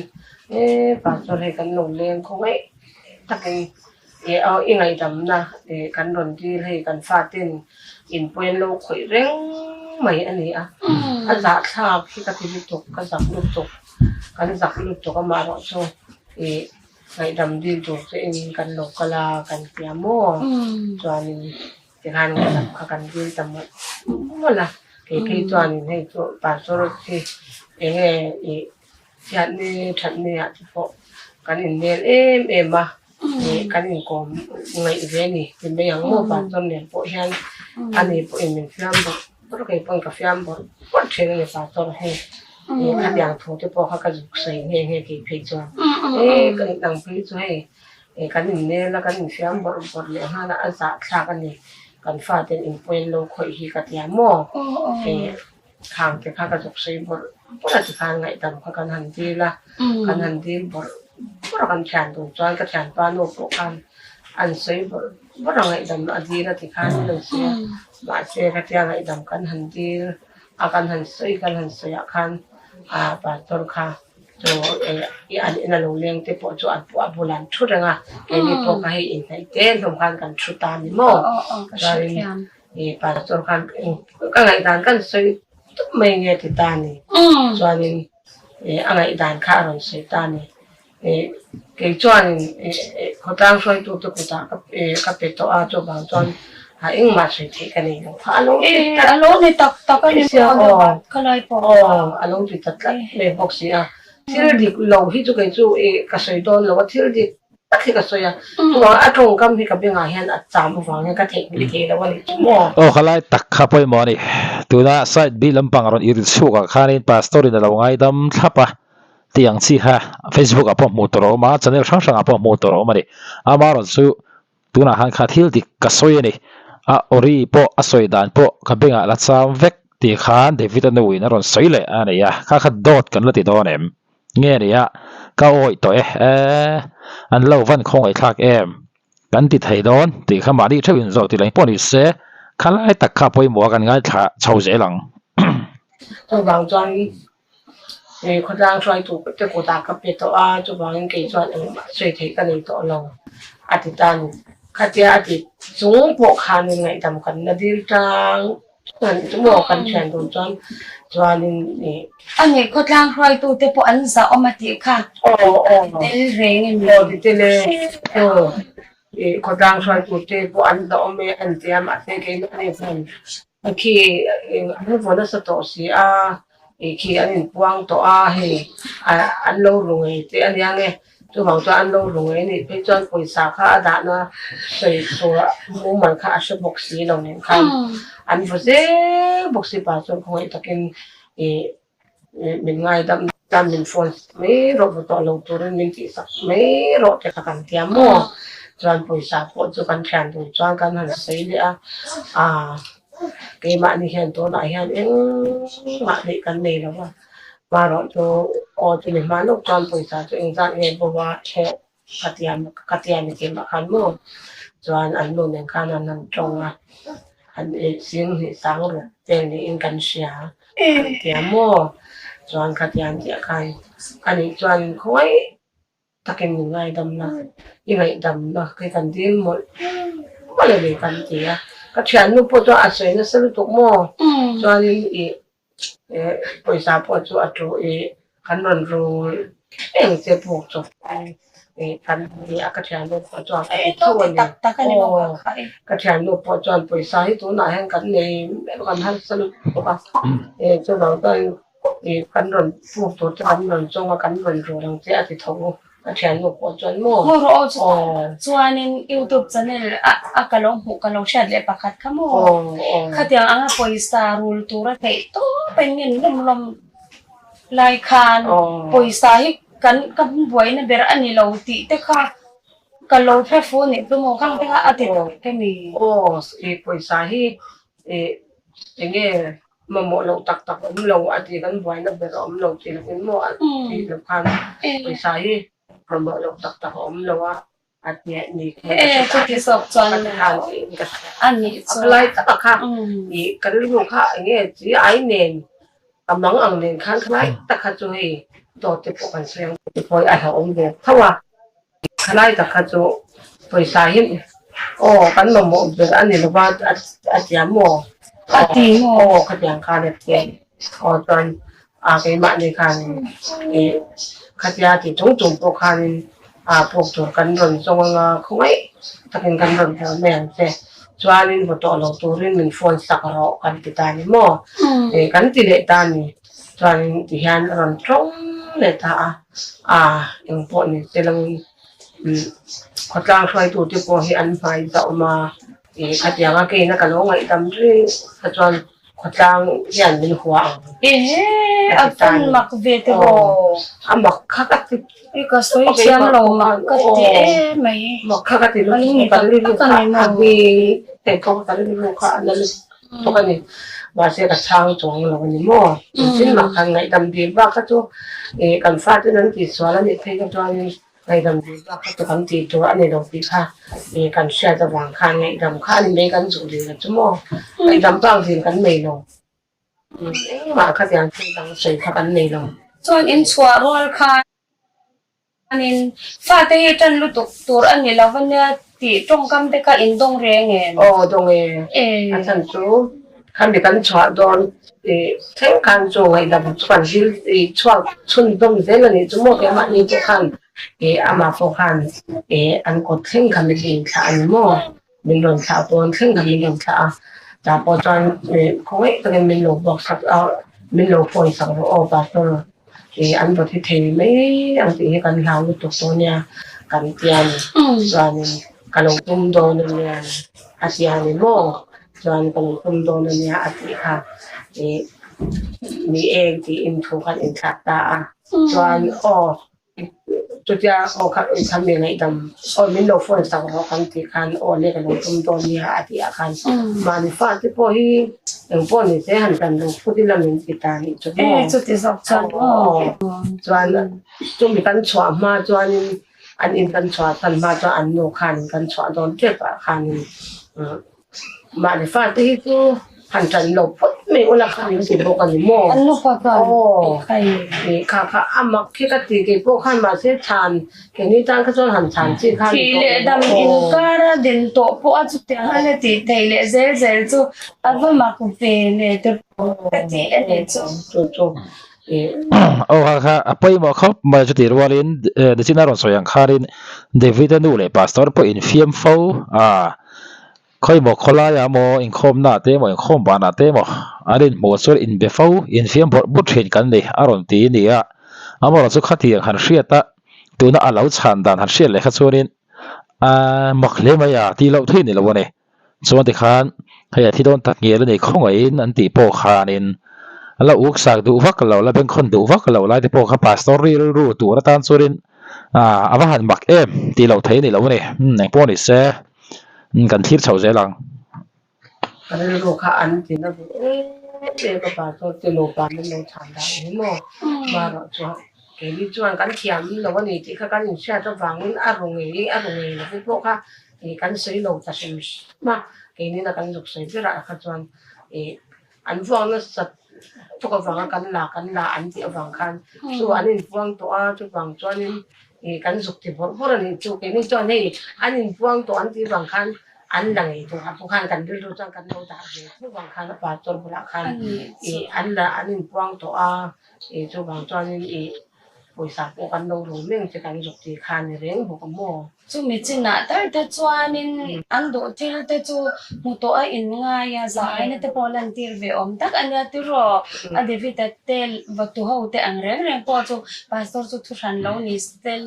e pastor hei kan lo leng khawngaih takin I aw i ngaihdamna ih kan rawn dil hei kan faten in pawi an lo khawih reng mai a ni a, a zahthlak hi ka ti lutuk, ka zak lutuk, kan zak lutuk amaherawh chu ih ngaihdam dil tur che in kan lo kal a kan tia maw chuanin tikhan ngaihdam kha kan dil ta mawlh mawlh a, kei phei chuanin hei chu pastor hi enge ih Chhiatni thatni ah te pawh kan innel em em a, ih kan inkawm ngaih ve a ni ti mai ang maw pastor nen pawh hian ani pawhin min fiam bawrh bawrh a kei pawn ka fiam bawrh bawrh thin a ni pastor hei ih khatiang thu te pawh kha ka zuk sawi nghe nghe kei phei chuan e kan dang phei chu hei ih kan innel a kan infiam bawrh bawrh leh nghal a a zahthlak a ni kan faten inpawi an lo khawih hi ka tia maw ih. Khang te kha ka zuk sawi bawrh bawrh a tikhan ngaihdam kha kan han dil a, kan han dil bawrh bawrh a kan thian tur chuan ka thianpa nu pawh khan an sawi bawrh bawrh a ngaihdam a dil a tikhan an rawn sawi a, mahse khatia ngaihdam kan han dil a kan han sawi kan han sawi ah khan ah pastor kha chu eh an in a lo leng te pawh chu a bulah an thu reng a, keini pawh kha hei inhnaih te hlawm khan kan thu ta a ni maw chuanin. I pastor khan ka ngaihdan kan sawi tup mai nge ti ta ni. Chuanin a ngaihdan kha a rawn sawi ta ni. Kei chuanin khawtlang hruaitu te kutah ka pe tawh a, chuvang chuan a engmah sawi theih ka nei lo kha a lo ti tlat. A lo ni tak tak a ni maw? Ka lai pawh. Aw, a lo ti ta tlat mai bawk si a. Thil dik lo hi chu kei chu ka sawi dawn lo a, thil dik. tak hi ka sawi a, chuvang a tawngkam hi ka bengah hian a cham avang hian ka theihnghilh thei lo a ni chu maw. Aw khalai tak kha pawimawh a ni. Tuna side B lampang rawn iril chhuak ah khanin Pastor in a lo ngaidam thlap a tih ang chi kha Facebook ah pawh hmuh tur a awm a, channel hrang hrang ah pawh hmuh tur a awm a ni. Amaherawhchu chu Tunah khan kha thil dik ka sawi a ni. A awri pawh a sawi dan pawh ka bengah la cham vek tih khan David-a nuin a rawn sawi leh a ni a, kha kha dawt kan la ti dawn em? Nge ni a, ka awih tawh e, e, an lo van khawngaihthlak em? Kan ti thei dawn tih kha mahni theuh in zawh tih leng pawh ni se, kha lai tak kha pawimawh a kan ngaithla chho zel ang. Chuvang chuan Khawtlang hruaitu te kutah ka pe tawh a, chuvangin kei chuan engmah sawi theih ka nei tawh lo a ti ta a ni. Khatia a ti chung pawh khanin ngaihdam kan la dil tang chu maw kan thian dun chuan chuanin ih. A ni, khawtlang hruaitu te pawh an zah awm a tih kha tel reng em ni? Aw ti tel e, aw ih khawtlang hruaitu te pawh an zah awm e an ti a mahse keimahni chuan Khi an vaw nasa tawh si a, ih khi an inpuang tawh a, hei an lo ru ngei teh a nia nge, chuvang chuan an lo ru ngei anih phei chuan pawisa kha a dahna sawi tur mumal kha a hre bawk si lo nen khan an vaw zel bawk si pa chuan khawngaih takin ih min ngaidam chuan min phone mai rawh vaw tawh lo turin min tihsak mai rawh te kha kan tia maw chuan pawisa pawh chu kan thian tur chuan kan han sawi leh a ah keimahni hian tunah hian engmah neih kan nei lo va marawh chu aw chumi hma lawk chuan pawisa chu engzat nge bo a hreh ka tia ka tia ni keimah khan maw chuan an nu nen khan an han tawng a an eh zing hnih sang ruk vel niin kan hria an tia maw chuan khatiang chiah khan anih chuan khawi takin min ngaidam na i ngaihdam na khi kan dil mawlh mawlh a ni kan ti a ka thiannu pawh chuan a sawi nasa lutuk maw chuanin ih Pawisa pawh chu a tu i kan rawn rul eng che puk chu kan ni a ka thiannu pawh chuan ka ti tho a ni aw ka thiannu pawh chuan pawisa hi tunah hian kan nei kan harsa lutuk a chuvang chuan kan rawn puk tur chu kan rawn chawng a kan rawn rul ang che a ti tho. Ka thiannu pawh chuan maw? Maw rawh aw chutah chuanin youtube channel a a ka lo hmuh ka lo hriat leh pakhat kha maw? Khatiang anga pawisa rul tura theih tawp a in lawm lawm lai khan pawisa hi kan ka buaina ber a ni lo tih te kha ka lo hre fu a nih chu maw khang te kha a ti tak a ni. Aw i pawisa hi i enge Mamawh loh tak tak awm lo a ti kan buaina ber a awm lo tih loh in maw a tih loh khan pawisa hi mamawh loh tak tak a awm lo a a ti ni ka hria a lai tak a kha i ka rilru kha enge chi ai nen ka mang ang nen khan khalai tak kha chu hei dawt te pawh kan sawi ang te pawh hi a hlauhawm ve tho a. Khalai tak kha chu pawisa hi aw kan mamawh ber a ni lova a tia maw? A ti maw? Aw khatiang khan a ti aw chuan a keimahni khan ih khatia ti chung chung pawh khanin a puk tur kan rawn zawng anga khawngaih takin kan rawn haw mai ang che chuanin vaw tawh lo turin min phone sak rawh kan ti ta ni maw? Ih kan ti leh ta ni chuanin tihian a rawn tawng leh ta a. A engpawh ni se lo in khawtlang hruaitu te pawh hi an hmai zauh awm a ih khatiang a keina ka lo ngaihdam reng kha chuan khawtlang hian min hua ang Ehe a fan mak ve te rawh a mak kha ka ti I ka sawi thiam lo mak ka ti em mai mak kha ka ti lutuk ka rilru kha a hming te pawh ka rilru kha a na lutuk. Thawk a ni. Mahse ka chhang chuang lo a ni maw? Engtin mah khan ngaihdam dil bak kha chu ih kan faten an tihsual a nih phei kha chuanin ngaihdam dil bak kha chu kan tih tur a ni lo tih kha ih kan hriat avang khan ngaihdam kha a ni mai kan zuh dil a chu maw? Ngaihdam bak dil kan nei lo. Engmah khatiang thil dang sawi kha kan nei lo. Chuan inchhuah rual khan. Chuanin, fate hi ṭan lutuk tur a ni lo va nia tih ṭawngkam te kha in dawng reng em? Aw, dawng e. A chhan chu khami kan chhuah dawn tih thleng khan chu ngaihdam chu kan zil ih chhuak chhun dawm zel a nih chu maw keimahni pawh khan ih amah pawh khan ih an kawt thleng kha min inthlah a ni maw? Min rawn thlah pawn thleng kha min rawn thlah a, tah pawh chuan ih khawngaih takin min lo buak sak a, min lo phone sak rawh aw pastor ih an rawn thi thei mai ang tih hi kan hlau lutuk tawh nia. kan tia ni. Chuanin ka lo tum dawn a nia a tia ni maw? Chuan ka lo tum dawn a nia a tih kha ih ni eng tiin thu khan inthlak ta a. Chuan aw Chutia aw kha kha mi ngaihdam aw min lo phone sak rawh kan tih khan aw le ka lo tum dawn nia a tih ah khan mahni fa te pawh hi eng pawh ni se han tan lo phut ila min ti ta nih chu maw chuti zawk chuan aw chuan chumi kan chhuah hma chuanin an in kan chhuah san hma chuan an nu khan kan chhuah dawn tep ah khanin Mahni fate hi chu han ṭan lo phawt mai ula kha min ti bawk a ni maw? An nupa chuan Aw, ih kha kha a mak khi ka ti kei pawh khan mahse chhan keini tan kha chuan han chhan chi kha a ni Thih tawh leh lo dam aw. inkar a din tawh pawh a chutiang a la tih theih leh zel zel chu a va mak ve le te ka ti a ni chu. Chu chu ih. Aw kha kha a pawimawh khawp mai chutih rualin Nichina rawn sawi ang khanin David-a nu leh Pastor pawh infiam fo a. Khawimaw khawlaiah maw inkhawmnaah te emaw inkhawm banah te emaw an inhmuh chuan inbe fo, infiam bawrh bawrh thin kan ni a rawn ti ni a. Amaherawhchu chu khatiang han hriat a, tuna a lo chhan dan han hriat leh kha chuanin a mak hle mai a tih loh theih ni lo a ni. Chuan tikhan hei a thi dawn tak ngial a ni khawngaihin an tih pawh khanin a la uk sak duh vak lo, la bengkhawn duh vak lo lai te pawh kha pastor rilru tur atan chuanin a va han mak em tih loh theih a ni lo a ni. Engpawh ni se. Kan thlir chho zel ang. Ka rilru kha an ti na duh em em a pa chuan ti nupa min lo chhan dan hi maw marawh chuan keini chuan kan thiam lo a ni tih kha kan inhriat avangin a ru ngei a ru ngei lovin pawh kha ih kan sawi lo ta hrim hrim a keinin a kan zuk sawi berah kha chuan ih an vuak nasat tuk avanga kan la kan la an tih avang khan chu an inpuang tawh a chuvang chuanin ih kan zuk ti bawrh bawrh a nih chu keini chuan hei an inpuang tawh an tih avang khan an la ngei tawh a pawh khan kan rilru chuan kan lo dah ve tho vang khan a pastor bulah khan ih an la an inpuang tawh a ih chuvang chuanin ih Pawisa pawh kan lo ru meng che kan zuk tih kha ni reng bawk a maw? Chumi chinah tal te chuanin an duh thil te chu hmu tawh a in ngai a, zahaina te pawh lantir ve awm tak a nia tiraw? A David-a te vatu ho te ang reng reng pawh chu Pastor chu thu hran lo ni sel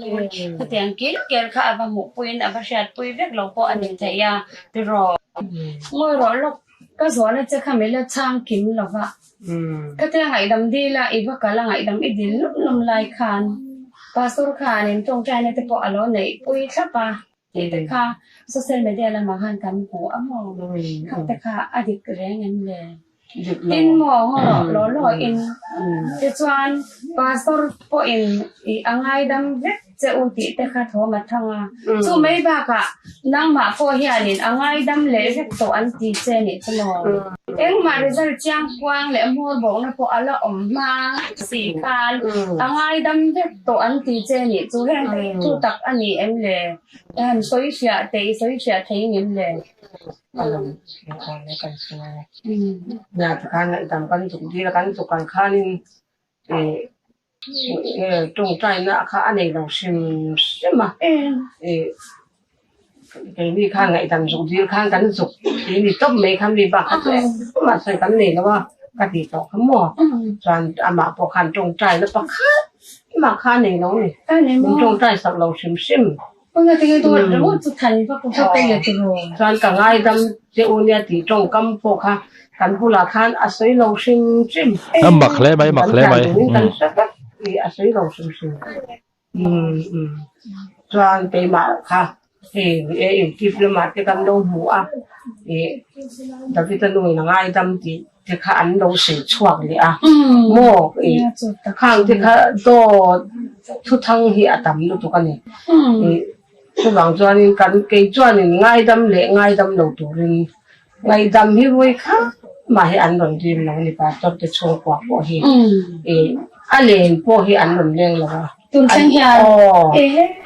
khatiang kil kel kha a va hmuhpuiin a va hriatpui vek lo pawh a ni thei a tiraw? Ngawi rawh lawk, ka zawhna che kha min la chhang kim lo va. Ka tia ngaihdam dil a, i va kal a ngaihdam i dil lum lum lai khan Pastor khan in tawngtaina te pawh a lo neih pui thlap a tih te kha social media lamah khan kan hmu a maw? Khak te kha a dik reng em le? Tin maw ngaw rawh law law in tichuan Pastor pawhin i a ngaidam vek che u tih te kha thawm a thang a, chu mai bakah nangmah pawh hianin a ngaidam leh vek tawh an ti che nih chu maw? Engmah result chiang kuang leh hmawr bawkna pawh a la awm hma si khan a ngaidam vek tawh an ti che nih chu heng te hi thu tak a ni em le? I han sawi hriah teh i sawi hriah thei ngem le? Tawngtaina kha a nei lo hrim hrim a, keini khan ngaihdam zuk dil khan kan zuk tih ni tawp mai kha mi bak kha chu engmah sawi kan nei lo a ka ti tawh kha maw chuan amah pawh khan tawngtaina pakhat mah kha a nei lo a ni min tawngtai sak lo hrim hrim. Chuan ka ngaidam che u nia tih tawngkam pawh kha kan bulah khan a sawi lo hrim hrim. A mak hle mai, mak hle mai. Kan thian kan hre vek tih a sawi lo hrim hrim. Chuan keimah kha hei e YouTube lamah te kan lo hmu a, ih David-a nu in a ngaidam tih te kha an lo sawi chhuak leh a maw ih khang te kha dawt thuthang hi a tam lutuk a ni ih chuvang chuanin kan kei chuanin ngaidam leh ngaidam lo turin ngaihdam hi vawi kha mah hi an rawn dim lo a ni pastor te chhungkua pawh hi ih a len pawh hi an rawn leng lo a aw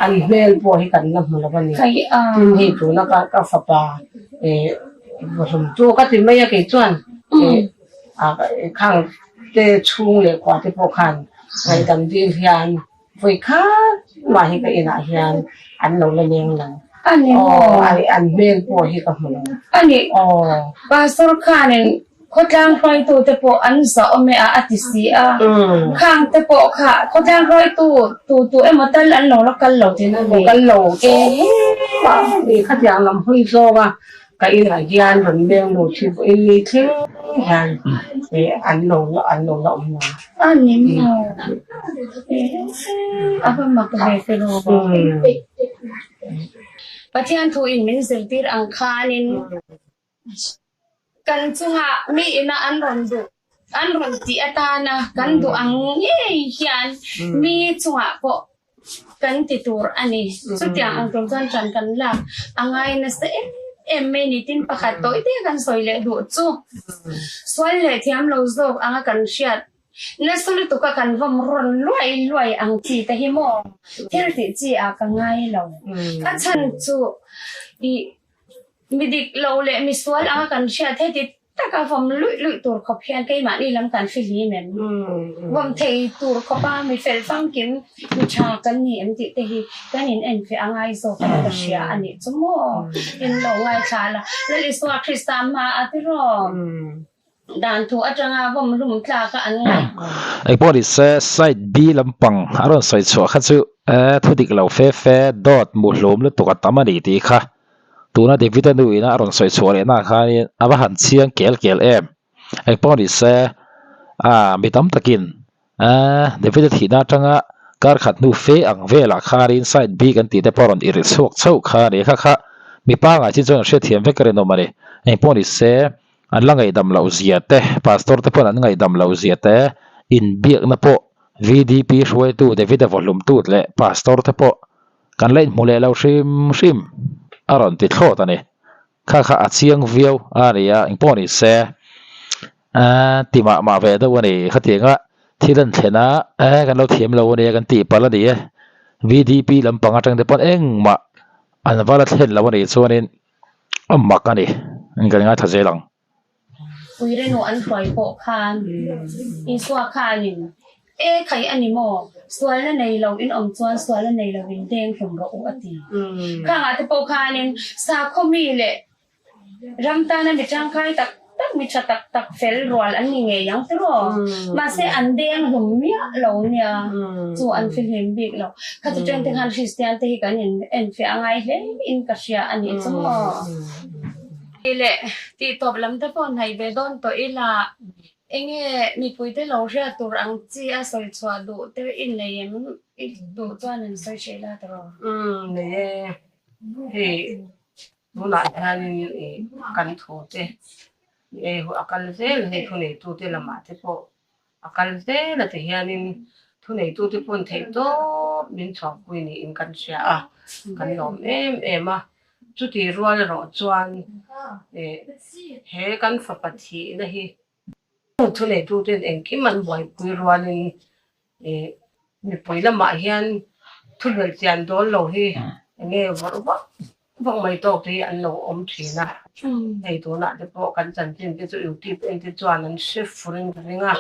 an hmel pawh hi kan la hmu lo a ni tin hei tuna ka fapa ih. Vawhlum chu ka ti mai a kei chuan khang te chhung leh kua te pawh khan ngaihdam dil hian vawi khat mah hi ka inah hian an lo la leng lo. Aw an hmel pawh hi ka hmu lo. Aw. Pastor khanin. Khawtlang hruaitute pawh an zah awm e a a ti si a. Khang te pawh kha khawtlang hruaitu tu tu emaw tal an lo la kal lo tihna a ni. Kal lo e khatiang lam hawi zawk a ka inah hian rawn leng lut hi vawiin ni thleng hian an lo an lo la awm lo. A ni maw? A va mak ve te rawh. Pathian thu in min zirtir ang khanin Kan chungah mi ina an rawn duh, an rawn tih atana kan duh ang ngei hian mi chungah pawh kan ti tur a ni. Chutiang ang tur chuan ṭan kan lak a ngai nasa em em mai ni. Tin, pakhat tawih te kan sawi leh duh chu sual leh thiam lo zawk anga kan hriat nasa lutuk a kan vawm rawn luai luai ang chi te hi maw thil tih chi ah ka ngai lo. A chhan chu ih Mi dik lo leh mi sual anga kan hriat heti taka vawm luih luih tur khawp hian keimahni lam kan fihlim em? Vawm thei tur khawpa mi fel famkim, mi tha kan ni em tih te hi kan in enfiah a ngai zawk in ka hria a nih chu maw? In lo ngaithla la, Lal Isua Krista hma a ti rawh. Dan thu atanga vawm hlum tlak a an ngaih. Engpawh ni se, Side B lampang a rawn sawi chhuah kha chu thu dik lo fe fe dawt muhlum lutuk a tam a ni tih kha tuna David-a nu ina a rawn sawi chhuah leh na khanin a va han chiang kel kel em. Engpawh ni se, ah mi tam takin ah David-a thihna atanga kar khat hnu fe ang velah khanin Side B kan tih te pawh a rawn irh chhuak chauh kha a ni. Kha kha mi pangngai chin chuan an hriatthiam vek a rinawm a ni. Engpawh ni se, An la ngaihdam loh zia te, Pastor te pawn an ngaihdam loh zia te, inbiakna pawh VDP hruaitu David-a vawhlumtu leh Pastor te pawh kan la inhmu leh lo hrim hrim a rawn ti thlawt a ni. Kha kha a chiang viau a ni a, engpawh ni se ti mah mah ve deuh a ni. Khatianga thil an thlen a, kan lo thiam lo a nia kan tih palh a ni e. VDP lampang atang te pawn engmah an va la thlen lo a nih chuanin A mak a ni, kan ngaithla zel ang. Uirenu an hruai pawh khan Isua khanin, E khai a ni maw? Sualna nei lo in awm chuan sualna nei lo in deng hlum rawh u a ti. Khangah te pawh khanin sakhaw mi leh ram tana mi tangkai tak tak mi tha tak tak fel rual an ni ngei ang tiraw? Mahse an deng hlum miah lo nia, chu an fihlim bik lo. Khati teng te khan Kristian te hi kan in enfiah a ngai hle in ka hria a nih chu maw? Tih leh tih tawp lam te pawh hnaih ve dawn tawh ila, enge mipui te lo hriat tur ang chi a sawi chhuah duh te i nei em? I duh chuan in sawi hreh la tiraw? Umm nei e, hei Tunah hianin ih kan thute ei a kal zel hei thuneitute lamah te pawh a kal zel a ti hianin thuneitute pawn theih tawp min chhuahpui niin kan hria a, kan lawm em em a. Chuti rual erawh chuan ih he kan fapa thihna hi Thuneituten engkim an buaipui rualin ih mipui lamah hian thubelh chian dawn lo hi enge vawrh vak vak mai tawk te hi an lo awm thin a. Hei tunah te pawh kan chanchin te chu YouTube en te chuan an hre fur in ka ring a,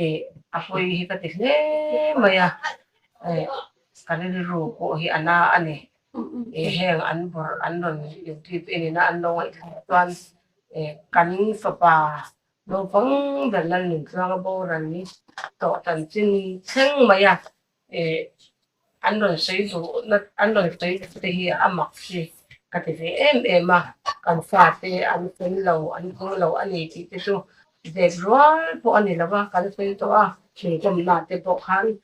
ih a pawi hi ka ti hle mai a, ih ka rilru pawh hi a na a ni. Ih heng an vawrh an rawn YouTube enin a an lo ngaihthlak chuan Kan fapa naupang ber Lalnuntluanga boral ni tawh chanchin thleng mai a, an rawn sawi duhna an rawn sawi duh te hi a mak hi ka ti ve em em a, kan fate an fel lo an hmang lo a ni tih te chu zep rual pawh a ni lo va, kan sawi tawh a, thingkawmna te pawh khan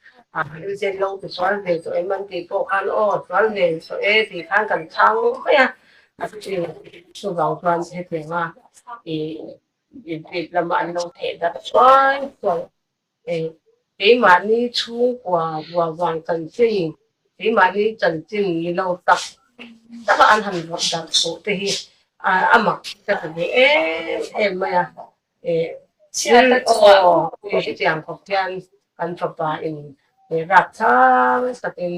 zep lo ti sual ve tawh em an tih pawh khan aw sual ve tawh e tih khan kan chhang mai a. A chu chuvang chuan hetianga ih inpek lama an lo theh darh chuai chuai eh keimahni chhungkua vua vang chanchin keimahni chanchin ni lo tak tak a an han vawrh darh tawh te hi a mak ka ti ve em em mai a eh aw hetiang khawp hian kan fapa in rapchang takin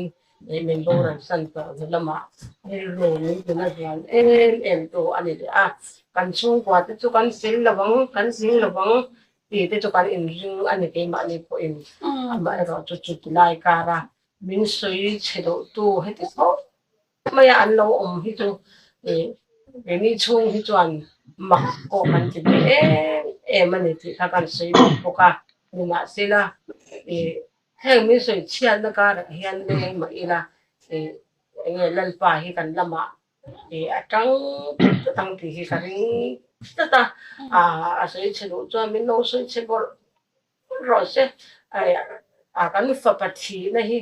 Min boral san tawh hnu lamah rilru min ti na zual em em tu a ni leh a, kan chhungkua te chu kan sil lo ang, kan zing lo ang tih te chu kan inring a ni keimahni pawhin amaherawh chu chuti lai kara min sawi chhe duh tu heti khawp maia an lo awm hi chu keini chhung hi chuan mak pawh kan ti ve em em a ni tih kha kan sawi bawk bawk a. Nimahsela, heng min sawi chhiatna karah hian leng mah ila, enge Lalpa hi kan lamah a tang tlat ang tih hi ka ring tlat a, a sawi chhe duh chuan min lo sawi chhe bawrh rawh se. Kan fapa thihna hi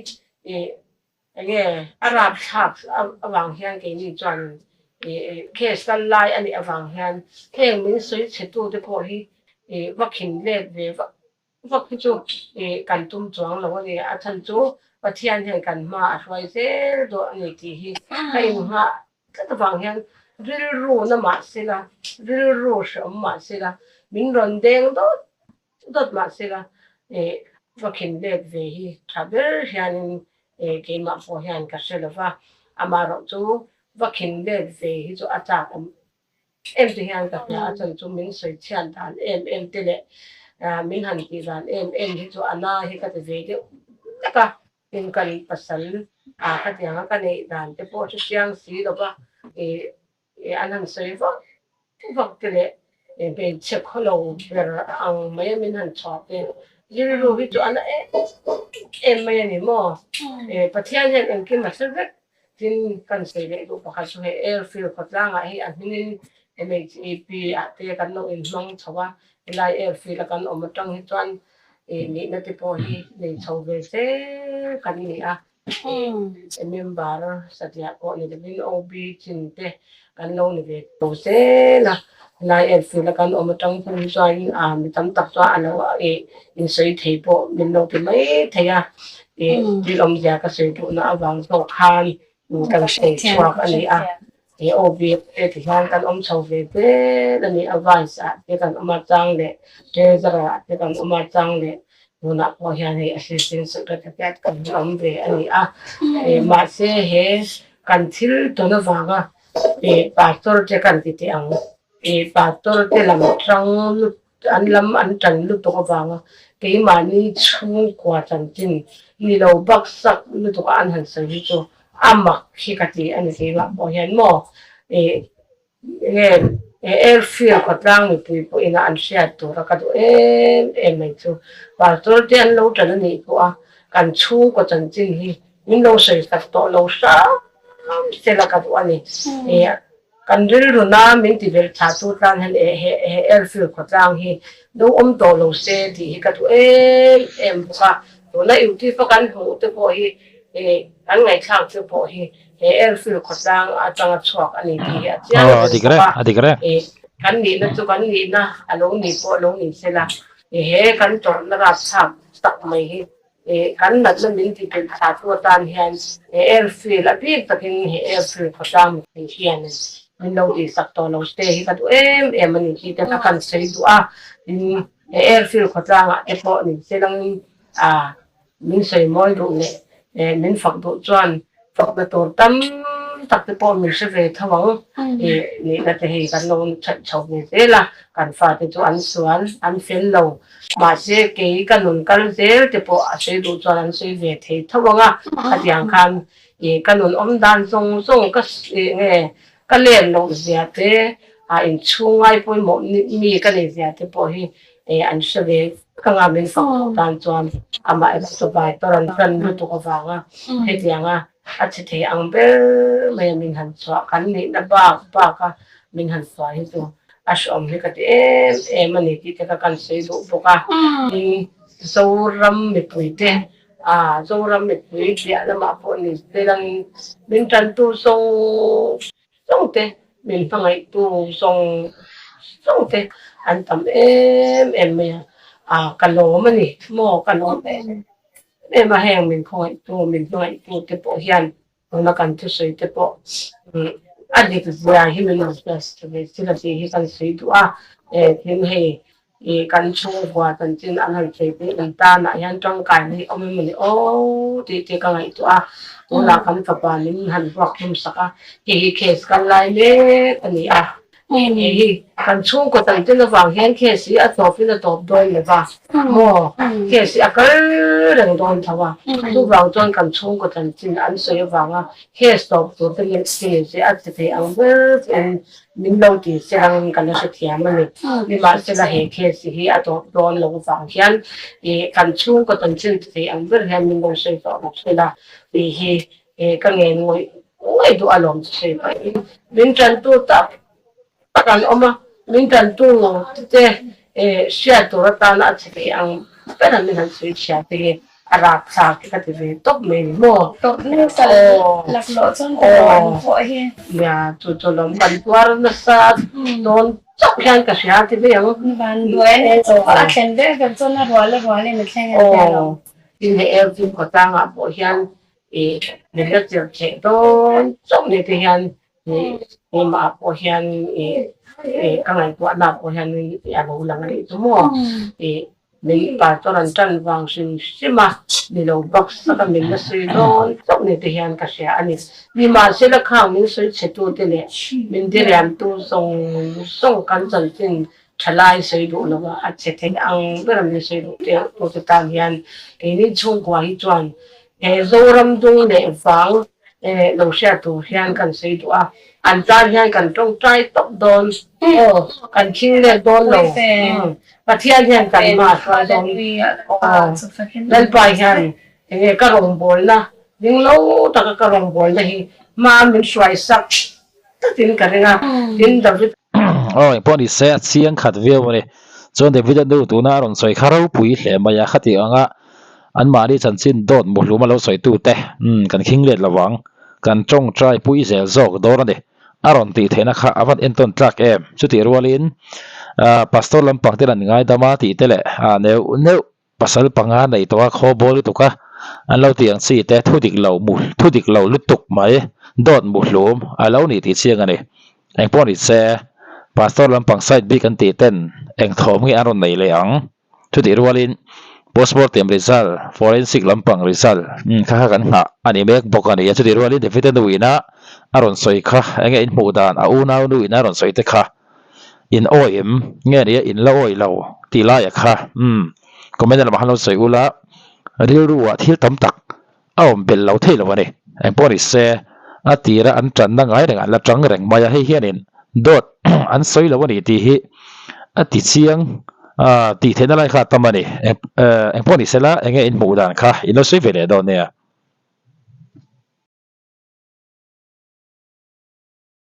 Enge a rapthlak avang hian keini chuan case kal lai a nih avang hian heng min sawi chhe tute pawh hi va khin let ve vak vak hi chu kan tum chuang lo a ni. A chhan chu Pathian hian kan hma a hruai zel dawn a ni tih hi ka innghah tlat avang hian rilru na mah sela, rilru hreawm mah sela min rawn deng dawt Dawt mah sela va khin let ve hi tha ber hianin keimah pawh hian ka hre lo va, amaherawh chu va khin let ve hi chu a chak awm em te hian ka hria a, chhan chu min sawi chhiat dan em em te leh min han tih dan em em hi chu a na hi ka ti ve deuh hlek a, tin kan pasal khatianga ka neih dan te pawh hre chiang si lo va. An han sawi vak vak te leh hmeichhe khawlo ber ang mai a min han chhuah te rilru hi chu a na em em mai a ni maw? Pathian hian engkim a hre vek tin kan sawi leh duh pakhat chu hei airfield khawtlangah hi a hmingin MHAP ah te kan lo inhmang chho a, helai airfield a kan awm atang hi chuan nihna te pawh hi nei chho ve zel kan ni a. Member satliah pawh ni lovin OB chin te kan lo ni ve tho zel a, helai airfield a kan awm atang phun hi chuan mi tam tak chuan a lo insawi thei pawh min lo ti mai thei a, thil awmzia ka sawi duhna avang zawk khan kan hre chhuak a ni a, he OB te ti hian kan awm chho ve zel a ni a, vice ah te kan awm a chang leh treasurer ah te kan awm a chang leh Tunah pawh hian hei assistant secretary kan awm ve a ni a, mahse he kan thil tawn avanga pastor te kan ti teh ang, pastor te lam tang an lam an tan lutuk avanga keimahni chhungkua chanchin ni lo baksak lutuk a an han sawi hi chu a mak hi ka ti a ni keimah pawh hian maw. Nge airfield khawtlang mipui pawhin a an hriat tura ka duh em em mai chu pastor te an lo tan a nih pawh a kan chhungkaw chanchin hi min lo sawi sak tawh lo hram sela ka duh a ni. Kan rilru na min ti belh tha tu tan hian he airfield khawtlang hi lo awm tawh lo se tih hi ka duh em em bawk a, tuna UTIF a kan hmuh te pawh hi kan ngaihthlak te pawh hi He airfield khawtlang atanga chhuak a ni tih hi a chiang ber bawk a. Kan nihna chu kan nihna a lo ni pawh lo ni se la, he kan tawrhna rapthlak tak mai hi kan natna min ti belh thla tu atan hian he airfield a bik takin he airfield khawtlang mipui hian min lo tihsak tawh lo te hi ka duh em em a ni tih te kha kan sawi duh a. Tin, he airfield khawtlangah te pawh ni se langin Min sawi mawi duh leh min fak duh chuan fakna tur tam tak te pawh min hre ve tho ang. Nihna te hei kan lo that chho ve zel a, kan fate chu an sual, an fel lo. Mahse kei ka nun kal zel te pawh a sawi duh chuan an sawi ve thei tho ang a, khatiang khan ka nun awm dan zawng zawng ka nge ka len loh zia te, inchhung ngai pawimawh mi ka nei zia te pawh hi an hre ve ka nga min fak duh tan chuan amah erawh chu vai tawr an tan lutuk avanga hetianga a chhe thei ang ber mai a min han chhuah kan nihna bak bak a min han chhuah hi chu a hreawm hi ka ti em em a ni tih te kha kan sawi duh bawk a. Tin, Zoram mipui te ah Zoram mipui piah lamah pawh ni te langin min tantu zawng zawng te, min hmangaihtu zawng zawng te an tam em em mai a, ah ka lawm a ni maw ka lawm em em a heng min khawngaihtu min hmangaihtu te pawh hian tuna kan thusawi te pawh a dik zia hi min rawn test ve thil a tih hi kan sawi duh a, tin hei Ih kan chhungkua chanchin an han sawi pui ang tanah hian tangkai na hi awm em mawni aw tih te ka ngaihtuah a, tunah kan fapa min han vuak hlum sak a, hei hi case kal lai mek a ni a. Hei hi kan chhungkaw chanchin avang hian case hi a tawpin a tawp dawn lo va maw? Case hi a kal reng dawn tho a, chuvang chuan kan chhungkaw chanchin an sawi avanga case tawp tur te leh case hi a che thei ang ber chuan min lo ti che angin ka la hrethiam a ni. Nimahsela he case hi a tawp dawn lo avang hian ih kan chhungkaw chanchin che thei ang ber hian min lo sawi tawh bawk sela tih hi He ka ngen ngawih ngawih duh alawm chu sawi pahin min tantu tak tak an awm a, min tantu te hriat tur atana a che thei ang ber an min han sawi chhia te hi a rapthlak hi ka ti ve tawp mai ni maw? Tawp nasa laklawh chuan ka lo an pawh hi. Nia, chu chu lawm kan tuar nasa dawn chauh hian ka hria ti mai ang. Vanduai a ni chu a thlen ber ber chuan a rual a rualin a thleng a tia lo. Tin hei Elchin khawtlangah pawh hian ih min la chirh theh dawn chauh ni te hian ih keimah pawh hian ih ih ka ngaihtuahna pawh hian a lo lang a nih chu maw ih min pastor an tan vang hrim hrim a ni lo bak sak a min la sawi dawn chauh ni te hian ka hria a ni. Nimahsela khang min sawi chhe tu te leh min diriam tu zawng zawng kan chanchin Thalai sawi duh lo a, a che thei ang ber a min sawi duh te tu te tan hian keini chhungkua hi chuan he Zoram dung leh vang lo hriat tur hian kan sawi duh a, an tan hian kan tawngtai tawp dawn aw, kan khing let dawn lo, Pathian hian kan hma hruai dawn aw, Lalpa hian enge ka rawngbawlna ding lo taka ka rawngbawlna hi hma min hruai sak takin ka ring a, tin David. Aw engpawh ni se a chiang khat viau a ni. Chuan David a nu tuna a rawn sawi kha ropui hle mai a, khati anga anmahni chanchin dawt muhlum a lo sawi tute umm kan khing let lo ang, kan tawngtai pui zel zawk dawn a ni. A rawn tih theihna kha a van entawn tlak em? Chutih rualin ah pastor lampang te lan ngaidam a tih te leh ah neuh neuh Pasal panga nei tawh a khaw bawl lutuk a, an lo ti ang chi te thu dik lo mu thu dik lo lutuk mai dawt muhlum a lo nih tih chiang a ni. Engpawh ni se, Pastor lampang side bik an tih ten eng thawm nge an rawn nei leh ang? Chutih rualin postmortem result, forensic lampang result kha kha kan nghah a ni mek bawk a ni a. Chutih rualin David-a nu ina a rawn sawi kha enge in hmuh dan a unau nu ina a rawn sawi te kha In awi em? Nge nia in la awi lo tih laia kha umm comment lamah khan lo sawi ula rilru ah thil tam tak a awm belh lo thei lo a ni. Engpawh ni se a tira an tanna ngai reng an la tang reng mai a, hei hianin dawt an sawi lo a ni tih hi a ti chiang tih theihna lai kha a tam a ni. Engpawh ni sela enge in hmuh dan kha in lo sawi ve leh dawn nia.